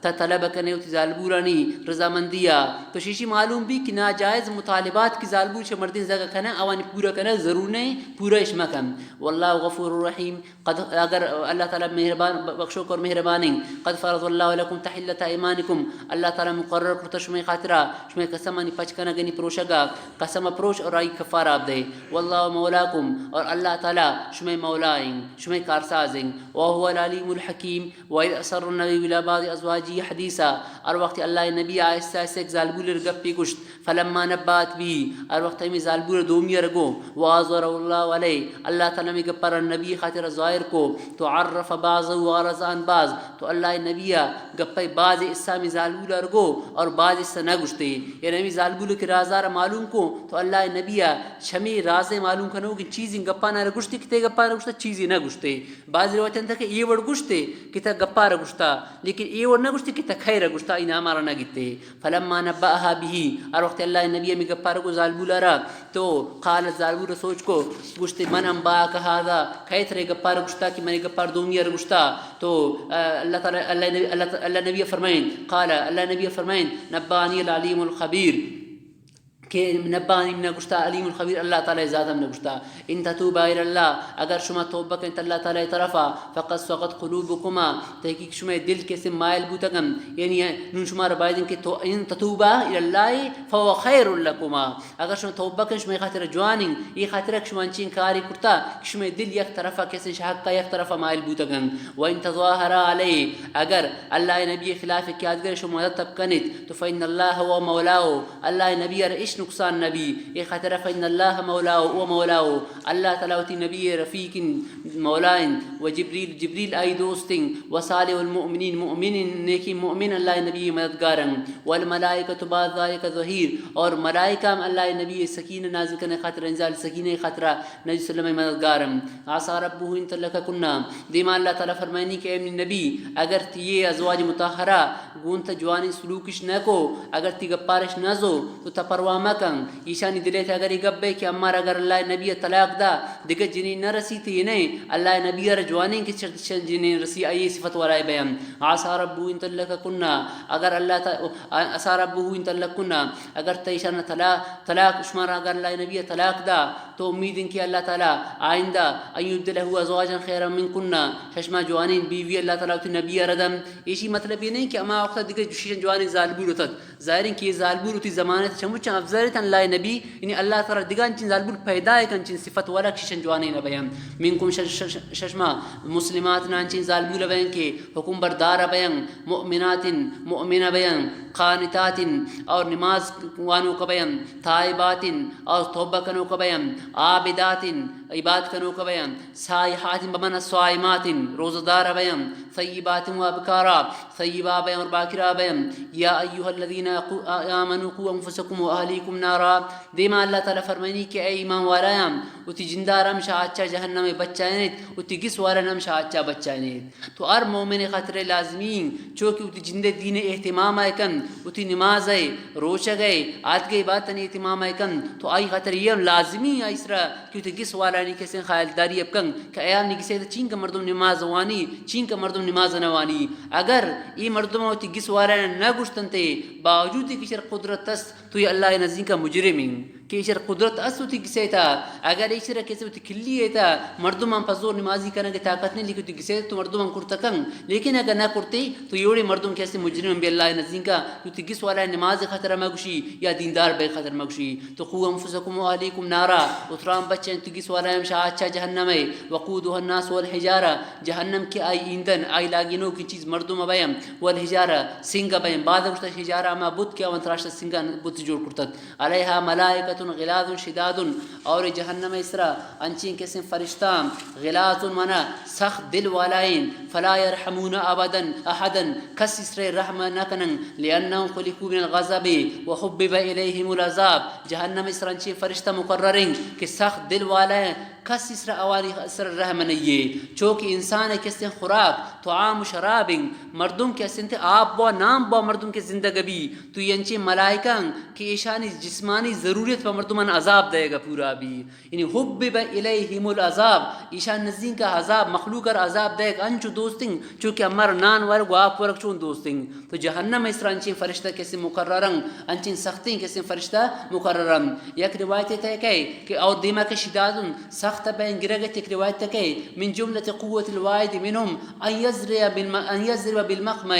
تا طلب کنے وتی زالبورانی رضامندی ءَ، تو شیشی معلوم بی کہ ناجائز مطالبات کہ زالبور چہ مردین زگا کنے، آوانی پورا کنے ضرور نہ، پورا اش مکن۔ واللہ غفور رحیم، قد، اگر اللہ تعالی مہربان، بخشوک اور مہربانیں۔ قد فرض اللہ لکم تحلۃ ایمانکم، اللہ تعالی مقرر کرتا شمئے خاطرا شمئے قسمانی پچ کنگ، یعنی پروشگا، قسم پروش اور آئی کفارہ بدے۔ واللہ مولاکم، اور اللہ تعالی شمئے مولا ایں، شمئے کارساز ایں۔ وهو العلیم الحکیم۔ وإذ أسر النبي إلى بعض أزواجه حديثا، ہر وقت اللہ نبی آہستہ آہستہ یک زالبول گپی گوشت، فلما نبأت به، ہر وقت ہمیں زالبول دومی رگو، وأظهره الله عليه، اللہ تعالی ہمیں گپا را نبی خاطر ظاہر کو، تو عرف بعضه وأعرض عن بعض، تو اللہ نبی گپے بعض حصہ ہمیں زالبول رگو اور بعض حصہ نہ گوشتے، یعنی ہمیں زالبول کے رازار معلوم کو، تو اللہ نبی شمی راز معلوم کنو کہ چیزیں گپا نہ گوشتے، کتے گپا نہ گوشتا، چیزیں نہ گوشتے۔ بعض روایت انت کہ اے وڑ گوشتے کہ تا گپا را گوشتا، لیکن اے وڑ نہ گوشتے کہ تا خیر گوشتا، اینا ہمارا نہ گیتے۔ فلما نبأها به، ہر وقت اللہ نبی ہمیں گپا را گو زالبولا را، تو قالت، زالبول سوچ کو، گوشتے، من أنبأك هذا، کئے ترے گپا را گوشتا کہ منی گپا را دومی را گوشتا؟ تو، آ، اللہ تعالی، اللہ نبی، اللہ، اللہ نبی فرمائیں، قال، اللہ نبی فرمائیں، نبأني العليم الخبير۔ کہ نبأني، نہ گوشتا، علیم الخبیر، اللہ تعالی ذات ہم نہ گوشتا۔ ان تتوبا الی اللہ، اگر شما توبہ کنت اللہ تعالی طرفا، فقد صغت قلوبکما، تحقیق شما دل کسے مائل بوتگن، یعنی نون شما را بایدن کہ تو، ان تتوبا الی اللہ فهو خیر لکما، اگر شما توبہ کنت شما خاطر جوانین، یہ خاطر کہ شما انچین کاری کرتا کہ شما دل یک طرفا کسے شہکا یک طرفا مائل بوتگن۔ وان تظاهرا علیہ، اگر اللہ نبی خلاف کہ آدگر شما مدد تب کنت، تو فإن الله هو مولاه، اللہ نبی ار اش نقصان نبی، اے خاطر فإن الله مولاه و مولاه، اللہ تعالی وتی نبی رفیق انت، مولا انت، و جبریل، جبریل آئی دوست انت، و صالح المؤمنین، مؤمن انت، نیکی مؤمن اللہ نبی مددگار انت، والملائکۃ بعد ذلک ظہیر، اور ملائکہ ہم اللہ نبی سکینہ نازل کرنے خاطر، انزال سکینہ خاطر نبی صلی اللہ علیہ وسلم مددگار انت۔ عسى ربه ان طلقكن، دیما اللہ تعالی فرمائنی کہ اے منی نبی، اگر تی یہ ازواج مطہرہ گوں تہ جوانیں سلوکش نہ کو، اگر تی گپارش نہ زو، تو تہ پرواہ مکن۔ ایشانی دلے تہ اگر یہ گپ بے کہ امار اگر اللہ نبی طلاق دا، دگہ جنین نہ رسی تی نہ، اللہ نبی ار جوانیں کہ چر، چر جنین رسی، آئی صفت ورائے بیان۔ عسى ربه ان طلقكن، اگر اللہ تع، عسى ربه ان طلقكن، اگر تہ ایشان طلاق، طلاق شمار اگر اللہ نبی طلاق دا، تو امید انت کہ اللہ تعالی آئندہ ان یبدلہ ازواجا خیرا منکن، ششما جوانین بیوی اللہ تعالی وتی نبی ء ردن۔ ایشی مطلب یہ نہیں کہ ہما وقت دیگہ شیشن جوانین زالبول اتت۔ ظاہر انت کہ یہ زالبول وتی زمانہ تہ چمچاں افضل اتن، اللہ نبی، یعنی اللہ تعالی دیگہ انچین زالبول پیدا ہے کہ انچین صفت والا شیشن جوانین بیان۔ منکم شش، شش، ششما مسلمات نا انچین زالبول بیان کہ حکم بردار بیان، مؤمنات، مؤمنہ بیان، قانتات، اور نماز وانوک بیان، تائبات، اور توبہ کنوک بیان، عابدات، عبادت کنوک بیان، سائحات بمعنی صائمات، روزہ دار بیان، ثیبات و ابکارا، ثیبہ بیان اور باکرہ بیان۔ یا ایها الذین آمنوا قوا انفسکم و اہلیکم نارا۔ دیما اللہ تعالی فرمائنی کہ اے ایمان والایان، وتی جندار ہم شہ آچا جہنم بچائینیت، وتی گس والان ہم شہ آچا بچائینیت۔ تو ہر مومن خاطر لازمی انت، چو کہ وتی جندے دین اہتمام ء کن، وتی نماز ء، روچگ ء، آدگہ عبادتانی اہتمام ء کن، تو آئی خاطر یہ ہم لازمی انت آئی سرا کہ وتی گس والانی کسیں خیالداری ء بکن کہ ایانی گسے تہ چینکہ مردم نماز وانی، چینکہ مردم نماز نہ وانی۔ اگر اے مردم وتی گس والان نہ گوشتنتے، باوجود کہ ایشر قدرت است، تو یہ اللہ نزینکا مجرم انت کہ ایشر قدرت است وتی گسے تا، اگر ایشر کسے وتی کلی ہے تا، مردم ہم پزور نمازی کنگ طاقت نہیں، لیکن وتی گسے تو مردم ہم کرتا کن، لیکن اگر نہ کرتے تو یہ وڑے مردم کسے مجرم بے اللہ نزینکا، وتی گس والا نماز خاطر مگوشی یا دیندار بے خاطر مگوشی۔ تو قوا انفسکم و اہلیکم نارا، اترام بچیں وتی گس والا ہم شہ آچا جہنم ہے، وقودها الناس والحجارہ، جہنم کہ آئی ایندن، آئی لاگینوکیں چیز مردم بیم، والحجارہ، سنگ بیم۔ بعد گوشتا حجارہ ہما بت کہ آوان تراشت سنگان بت جوڑ کرتت۔ علیہا ملائکۃ غلاظ شداد، اور جہنم اسرا انچیں کسیں فرشتہ، غلاظ معنی سخت دل والائیں، فلا یرحمون ابدا احدا، کس اسرے رحم نہ کنن، لانهم خلقوا من الغضب وحبب الیہم العذاب، جہنم اسرا انچیں فرشتہ مقرریں کہ سخت دل والائیں، کسی سرا آوانی سرا رحم نئیے۔ چو کہ انسان کسیں خوراک، طعام و شراب انت، مردم کہ است انت، آپ بوا، نام بوا، مردم کہ زندگ بی، تو اے انچیں ملائکہ انت کہ ایشانی جسمانی ضروریت پہ مردمان عذاب دئیگا پورا بی۔ یعنی حبب الیہم العذاب، ایشان نزیکا عذاب، مخلوق را عذاب دئیگ انچو دوست انت، چو کہ امر نان ورگ و آپ ورگ چون دوست انت۔ تو جہنم ء سرا انچیں فرشتہ کسے مقرر انت، انچیں سختیں کسے فرشتہ مقرر انت۔ یک روایتے تہ کئے کہ اور دیما کہ شداد انت، سخت بین گرگ ات۔ یک روایت تہ کئے من جملة قوة الواحد منهم ان یضرب بالم-، ان یضرب بالمخمع۔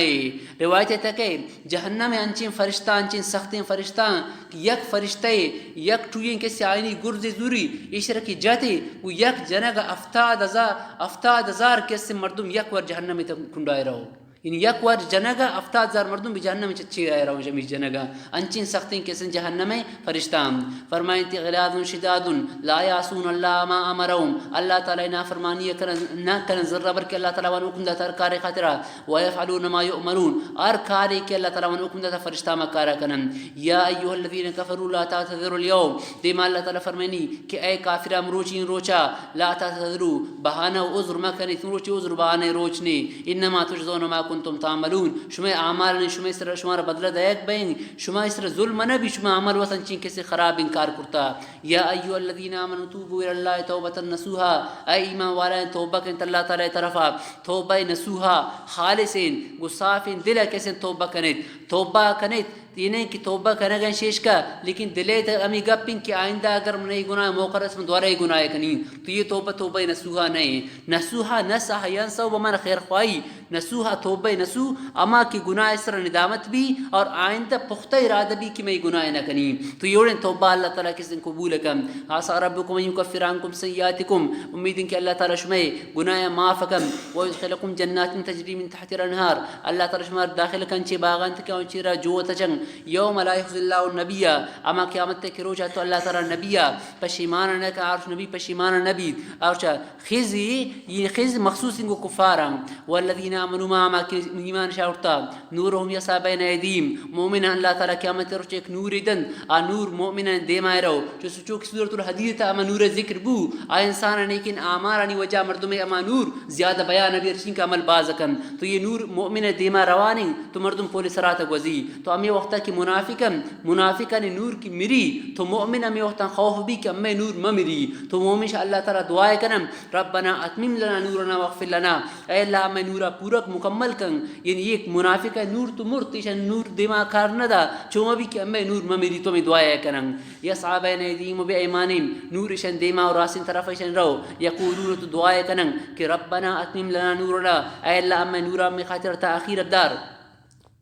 روایتے تہ کئے جہنم ء انچیں فرشتہ، انچیں سختیں فرشتہ انت کہ یک فرشتہ ء یک ٹوئیں کسے آئینی گرزے زوری، ایشرا کہ جتے، گوں یک جنگ ء ہفتاد ہزار، ہفتاد ہزار کسے مردم یک وار جہنم ء تہ کنڈائے رو۔ یعنی یک وار جنگ ء ہفتاد ہزار مردم بہ جہنم ء چہ چیرا روش ہمیش جنگ ء۔ انچیں سختیں کسیں جہنم ء فرشتہ ہم۔ فرمائنتی غلاظ شداد لا یعصون اللہ ما امرهم، اللہ تعالی نافرمانی ء کرن، نہ کرن ذرہ بر کہ اللہ تعالی وان حکم داتا ہر کارے خاطرا، و یفعلون ما یؤمرون، ہر کارے کہ اللہ تعالی وان حکم داتا فرشتہ ہما کارا کنن۔ یا ایها الذین کفروا لا تعتذروا الیوم، دیما اللہ تعالی فرمائنی کہ اے کافران مروچی روچا لا تعتذروا، بہانہ و عذر مکنیت، مروچی عذر بہانہ روچ نے، انما تجزون ما کنتم تعملون، شمئے اعمال نے، شمئے سر، شمارا بدلہ دئیگ بین، شمئے سر ظلم نہ بی، شما عمل وت انچیں کسے خرابیں کار کرتا۔ یا ایها الذین آمنوا توبوا الی اللہ توبۃ نصوحا، اے ایمان والائیں توبہ کنیت اللہ تعالی طرفا، توبہ نصوحا، خالصیں، گوں صافیں دل کسیں توبہ کنیت، توبہ کنیت، تینیں کہ توبہ کنگ ء شیشکا، لیکن دل ء تہ ہمے گپ انت کہ آئندہ اگر من اے گناہ موقع رس، من دوبارہ اے گناہ کنی۔ تو یہ توبہ، توبہ نصوحا نہ انت۔ نصوحا، نصح ینصح بمعنی خیر خواہی۔ نصوحا توبہ نصوح، ہما کہ گناہ سر ندامت بی اور آئندہ پختہ ارادہ بی کہ میں گناہ نہ کنی۔ تو یہ وڑیں توبہ اللہ تعالی کسیں قبول کن۔ عسى ربكم أن يكفر عنكم سيئاتكم، امید انت کہ اللہ تعالی شمئے گناہ معاف کن۔ ويدخلكم جنات تجري من تحتها الأنهار، اللہ تعالی شما داخل کن چہ باغان تہ کہ آں چیرا جو تچن۔ يوم لا يخزي الله النبي، اما قیامت کہ روچا تو اللہ تعالی نبیا پشیمان نہ کن، آرش نبی پشیمان نہ بیت۔ آرش خزی، یہ خزی مخصوص انت گوں کفاراں۔ والذين آمنوا معه، اما کہ ایمان شاورتا، نورهم يسعى بين أيديهم، مومن اللہ تعالی قیامت روچ ایک نور دنت، آ نور مومن دیما رو۔ چو سوچو کہ سورۃ الحدید تا اما نور ذکر بو، آ انسان نیکین اعمالانی وجہ مردم اما نور زیادہ بیان بی، ہرچین کہ عمل باز کن۔ تو یہ نور مومن دیما روان انت، تو مردم پول صراط گوزی۔ تو ہمے وقتا کہ منافق انت، منافقانی نور کہ مری، تو مومن ہمے وقتا خوف بی کہ ہمے نور مہ مری۔ تو مومن شا اللہ تعالی دعا کنن، ربنا اتمم لنا نورنا واغفر لنا، اے اللہ ہمے نورا پورا مکمل کن۔ یعنی یک منافق نور تو مرت، ایشان نور دیما کار ندا، چو مہ بی کہ ہمے نور مہ مری۔ تو ہمے دعا کنن۔ يسعى بين أيديهم وبأيمانهم، نور ایشان دیما و راستین طرف ایشان رو۔ يقولون، تو دعا کنن کہ ربنا اتمم لنا نورنا، اے اللہ ہمے نورا ہمے خاطر تا آخیر بدار۔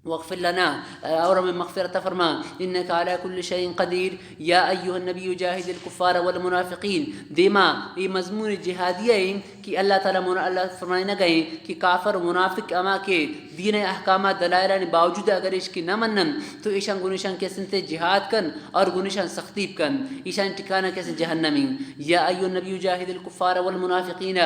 واغفر لنا، اور ہمے مغفرت فرما، إنك على كل شيء قدير، يا أيها النبي جاهد الكفار والمنافقين۔ دیما اے مضمون جہادی ایں کہ اللہ تعالی من-، اللہ فرمائنگ ایں کہ کافر و منافق ہما کہ دین احکامات دلائلانی باوجود اگر ایش کہ نہ منن تو ایشان گنشان کسنتے جہاد کن اور گنشان سختی کن، ایشان ٹھکانہ کسن جہنمی۔ يا أيها النبي جاهد الكفار والمنافقين،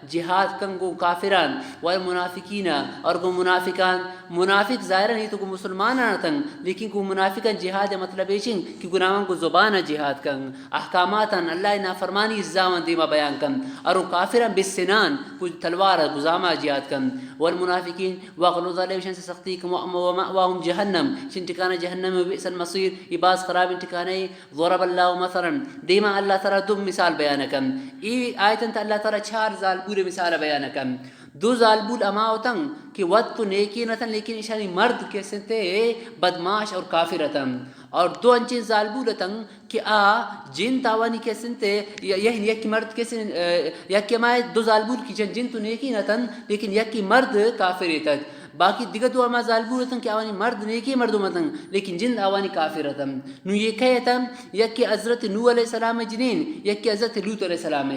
جہاد کن گوں کافران، والمنافقین، اور گوں منافقان۔ منافق ظاہرا یہ تو گوں مسلمانان اتن، لیکن گوں منافقان جہاد مطلب ایشن کہ گناہان گوں زبان جہاد کن، احکاماتان، اللہ نافرمانی زاوان دیما بیان کن، اور گوں کافران بسنان، گوں تلوار گزاما جہاد کن۔ والمنافقین واغلظ علیهم، ایشان سے سختی کن، ومأواهم جہنم، ایشان ٹھکانہ جہنم، وبئس المصیر، یہ باز خرابیں ٹھکانہ۔ ضرب الله مثلا، دیما اللہ تعالی دو مثال بیان کن۔ ای آیتن تا اللہ تعالی چار زالبول مثال بیان کن۔ دو زالبول ہما اتن کہ وت تو نیکین اتن، لیکن ایشانی مرد کسنتے بدمعاش اور کافر اتن۔ اور دو انچیں زالبول اتن کہ آ جند آوانی کسنتے، یا، یا یکی مرد کسن، اے، یکی ہما دو زالبول کی جن، جند تو نیکین اتن، لیکن یکی مرد کافر اتت۔ باقی دگہ دو ہما زالبول اتن کہ آوانی مرد نیکیں مردم اتن، لیکن جند آوانی کافر اتن۔ نو یہ کئے اتن؟ یکے حضرت نوح علیہ السلام جنین، یکے حضرت لوط علیہ السلام۔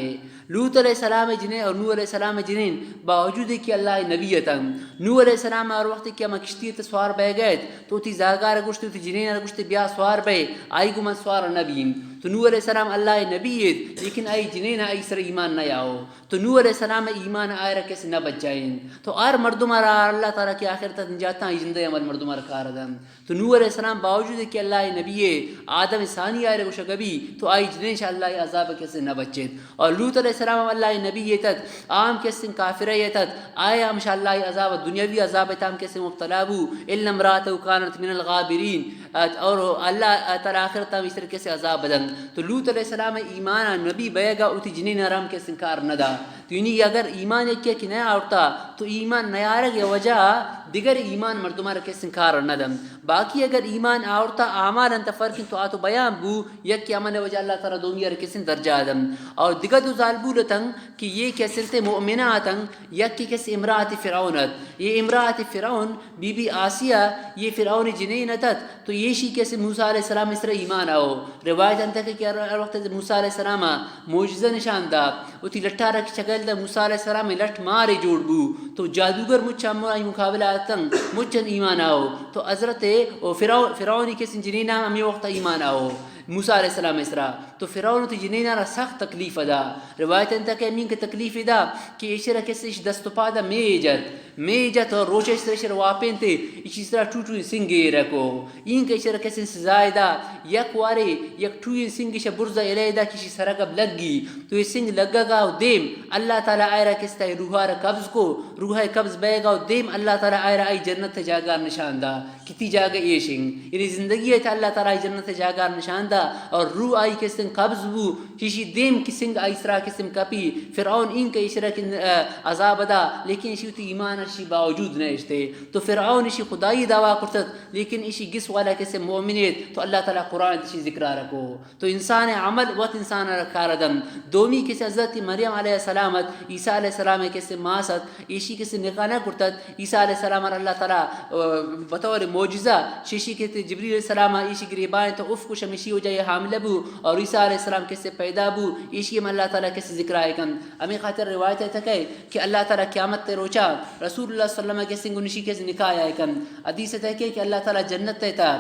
لوط علیہ السلام جنین اور نوح علیہ السلام جنین، باوجود کہ اللہ نبی اتن۔ نوح علیہ السلام ہر وقت کہ ہما کشتی ات سوار بہ گئے تو وتی زاگار گوشت، وتی جنین گوشت، بیا سوار بئے، آئی گو من سوار نبیم۔ تو نوح علیہ السلام اللہ ءِ نبی ایت، لیکن آئی جنین آئی سر ایمان نہ آؤ۔ تو نوح علیہ السلام ایمان آئرا کس نہ بچائین۔ تو ہر مردم را اللہ تعالیٰ کہ آخرت نجاتاں زندہ عمل مردم را کار دن۔ تو نوح علیہ السلام باوجود کہ اللہ ءِ نبی ہے، آدم ثانی آئرا گوشگ بی، تو آئی جنین شا اللہ ءِ عذاب کس نہ بچیت۔ اور لوط علیہ السلام ہم اللہ ءِ نبی ایت، عام کس کافر ایت، آیا ہم شا اللہ ءِ عذاب، دنیاوی عذاب تام کس مبتلا بو، الا امرأته كانت من الغابرين۔ ات-، اور اللہ تعالیٰ آخرت ہم اس طرح کس عذاب بدن۔ تو لوط علیہ السلام ایمان نبی بیگا اتی جنین آرام کس کار نہ دا۔ تو یعنی اگر ایمان یکے کہ نہ آورتا، تو ایمان نیارگ وجہ دگر ایمان مردمار کس کار نہ دن۔ باقی اگر ایمان آورتا اعمال انت فرق تو آ تو بیان بو، یک عمل وجہ اللہ تعالیٰ دومی ار کس درجہ دن۔ اور دگہ دو زالبول تن کہ یہ کس انت مؤمنہ اتن، یک کس امرأت فرعون ات۔ یہ امرأت فرعون، بی بی آسیہ، یہ فرعون جنین ات، تو ایشی کس موسیٰ علیہ السلام اس طرح ایمان آؤ۔ روایت انت کہ ہر وقت موسیٰ علیہ السلام معجزہ نشان دا، وتی لٹارا کہ چگل دا موسیٰ علیہ السلام لٹ مارے جوڑ بو، تو جادوگر مچ ہم آئی مقابلہ اتن، مچن ایمان آؤ۔ تو حضرت او فرعون، فرعونی کس جنینا ہمیں وقت ایمان آؤ موسیٰ علیہ السلام اس طرح۔ تو فرعون وتی جنینا را سخت تکلیف دا۔ روایت انت کہ ہمین کہ تکلیف دا کہ ایشرا کس اش دست و پادا مے جت۔ مے جت اور روچ ایشرا، ایشرا واپینتے، ایشی سرا ٹوٹو سنگ ایرکو۔ این کہ ایشرا کس سزا دا، یک وارے، یک ٹوئی سنگ ایشا برزا الہ دا کہ ایشی سرا گب لگی۔ تو یہ سنگ لگگا و دیم، اللہ تعالیٰ آئرا کس تا روحا را قبض کو، روح قبض بیگا و دیم اللہ تعالیٰ آئرا آئی جنت جاگار نشان دا۔ کہ تی جاگہ ایشنگ۔ یعنی زندگی ء تہ اللہ تعالیٰ آئی جنت ء جاگار نشان دا اور روح آئی کستن قبض بو، چیشی دیم کہ سنگ آئی سرا کستن کپی، فرعون این کہ ایشرا کہ، ا، عذاب دا، لیکن ایشی وتی ایمان اشی باوجود نہ اشتے۔ تو فرعون ایشی خدائی دعویٰ کرتت، لیکن ایشی گس والا کسے مؤمن ایت، تو اللہ تعالیٰ قرآن ء ایشی ذکرا رکو۔ تو انسان ء عمل وت انسان ء را کار دنت۔ دومی کسے حضرت مریم علیہ السلام ات، عیسیٰ علیہ السلام ء کسے ماس ات، ایشی کسے نکاح نہ کرتت۔ عیسیٰ علیہ السلام ء را اللہ تعالیٰ، ا، بطور معجزہ شیشی کسے جبریل علیہ السلام ء ایشی گریبان تو اف کو شمشی وجہ یہ حاملہ بو اور عیسیٰ علیہ السلام کسے پیدا بو، ایشی ہم اللہ تعالیٰ کسے ذکر آئے کن۔ ہمیں خاطر روایت ہے تکے کہ اللہ تعالیٰ قیامت تے روچا رسول اللہ صلی اللہ علیہ وسلم کسے گنشی کسے نکاح آئے کن۔ حدیث ہے تکے کہ اللہ تعالیٰ جنت تے تا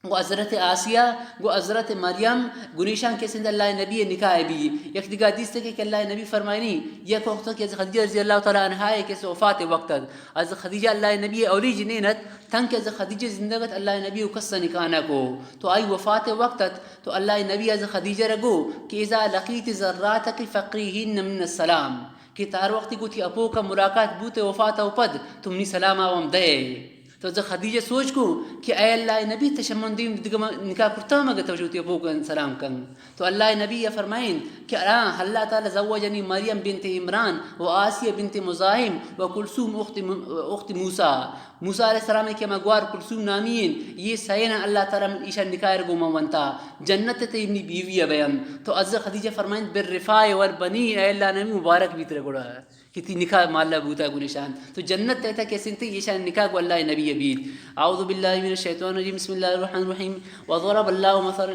گو حضرت آسیہ، گو حضرت مریم، گنیشان کسند اللہ نبی نکاح بی۔ یک دیگہ حدیث تکے کہ اللہ نبی فرمائنی، یک وقت کہ حضرت خدیجہ رضی اللہ تعالیٰ عنہا ہے کہ وفات وقت ات۔ حضرت خدیجہ اللہ نبی اولی جنین ات، تنکہ حضرت خدیجہ زندگ ات اللہ نبی و کس نکاح نہ کو۔ تو آئی وفات وقت ات، تو اللہ نبی حضرت خدیجہ رگو کہ اذا لقیت ذراتک فقریہن من السلام۔ کہ تار وقتی گو تی اپوکا ملاقات بوتے وفات و پد، تو منی سلام آوام دے۔ تو حضرت خدیجہ سوچ کو کہ اے اللہ نبی، تہ شمن دیم دگہ ما نکاح کرتا مگہ تو شوتی اپوکا سلام کن۔ تو اللہ نبی یا فرمائن کہ آ، اللہ تعالیٰ زوجنی مریم بنت عمران و آسیہ بنت مزاحم و کلثوم اخت م-، اخت موسیٰ۔ موسیٰ علیہ السلام کہ ہما گوار کلثوم نامی ہیں، یہ سینا اللہ تعالیٰ من ایشان نکاح گو من ونتا۔ جنت تے منی بیوی ء بیان۔ تو حضرت خدیجہ فرمائنت، بالرفاء والبنین، اے اللہ نبی مبارک بیت گڑا کہ تی نکاح مالا بوتا گو نشان۔ تو جنت تیتا کسے انت، ایشان نکاح گو اللہ نبی بیت۔ اعوذ باللہ من الشیطان الرجیم، بسم اللہ الرحمن الرحیم۔ وضرب اللہ مثلا،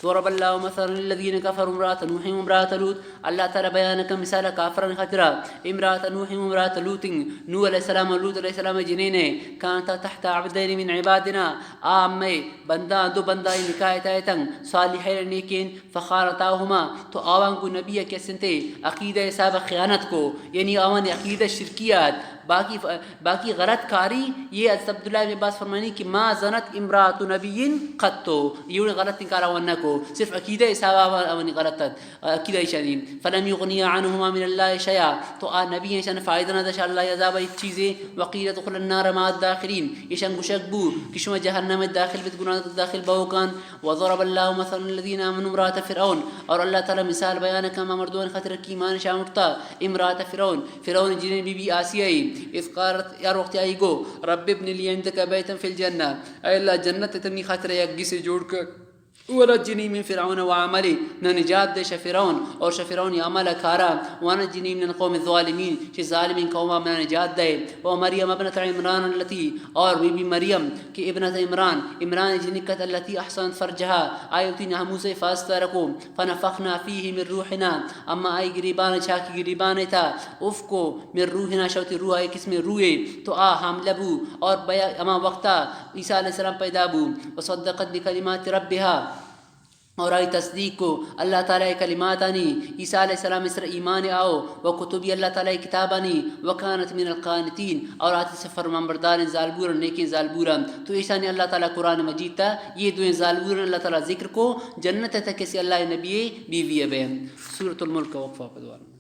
ضرب اللہ مثلا للذین کفروا امرأة نوح و امرأة لوط۔ اللہ تعالیٰ بیان کن مثال کافران خاطرا، امرأة نوح و امرأة لوط، نوح علیہ السلام و لوط علیہ السلام جنین، کانتا تحت عبدین من عبادنا، آ ہمے بندہ، دو بندہ نکاح تایتن، صالحین نیکین، فخانتاہما، تو آوان گو نبی کسنتے عقیدہ حساب خیانت کو، یعنی آوان عقیدہ شرکیات، باقی ف-، باقی غلط کاری، یہ حضرت عبداللہ بن عباس فرمانی کہ ما زنت امرأة نبی قط، یہ غلط انکار آوان نہ کو، صرف عقیدہ حساب آوان، آوانی غلط ات۔ عقیدہ ایشانی، فلم یغنیا عنہما من اللہ شیئا، تو آ نبی ایشان فائدہ نہ داشت اللہ عذاب ایک چیزے، وقیل ادخل النار مع الداخلین، ایشان گوشگ بو کہ شما جہنم داخل بیت، گناہ داخل بوکان۔ وضرب اللہ مثلا للذین آمنوا امرأة فرعون، اور اللہ تعالیٰ مثال بیان کما مردوان خاطر کی ایمان شامرتا، امرأة فرعون، فرعون جنین بی بی آسیہ ای، اذ قالت، یار وقت آئی گو، رب ابن لی عندک بیتا فی الجنہ، اے اللہ جنت تمنی خاطر یک گسے جوڑ کر۔ ونجنی من فرعون و عمله، من نجات دے شہ فرعون اور شہ فرعون عمل کارا، ونجنی من القوم الظالمین، شہ ظالمین قوما من نجات دے۔ و مریم ابنت عمران التی، اور بی بی مریم کہ ابنت عمران، عمران جنکت، التی احصنت فرجها، آئی وتی ناموس حفاظت رکو، فنفخنا فیه من روحنا، اما آئی گریبان، چاکی گریبان تھا، اف کو، من روحنا، شہ وتی روح، آئی قسم روحے، تو آ حاملہ بو، اور بیا ہما وقتا عیسیٰ علیہ السلام پیدا بو، وصدقت بکلمات ربها، اور آئی تصدیق کو اللہ تعالی کلماتانی، عیسیٰ علیہ السلام سر ایمان آؤ، و کتبی، اللہ تعالی کتابانی، وکانت من القانتین، اور آتی سے فرمانبرداریں زالبور، نیکیں زالبور۔ تو ایشانی اللہ تعالی قرآن مجید تا یہ دوئیں زالبور اللہ تعالی ذکر کو، جنت تک کسی اللہ نبی بیوی بین۔ سورۃ الملک وقفہ پدوار۔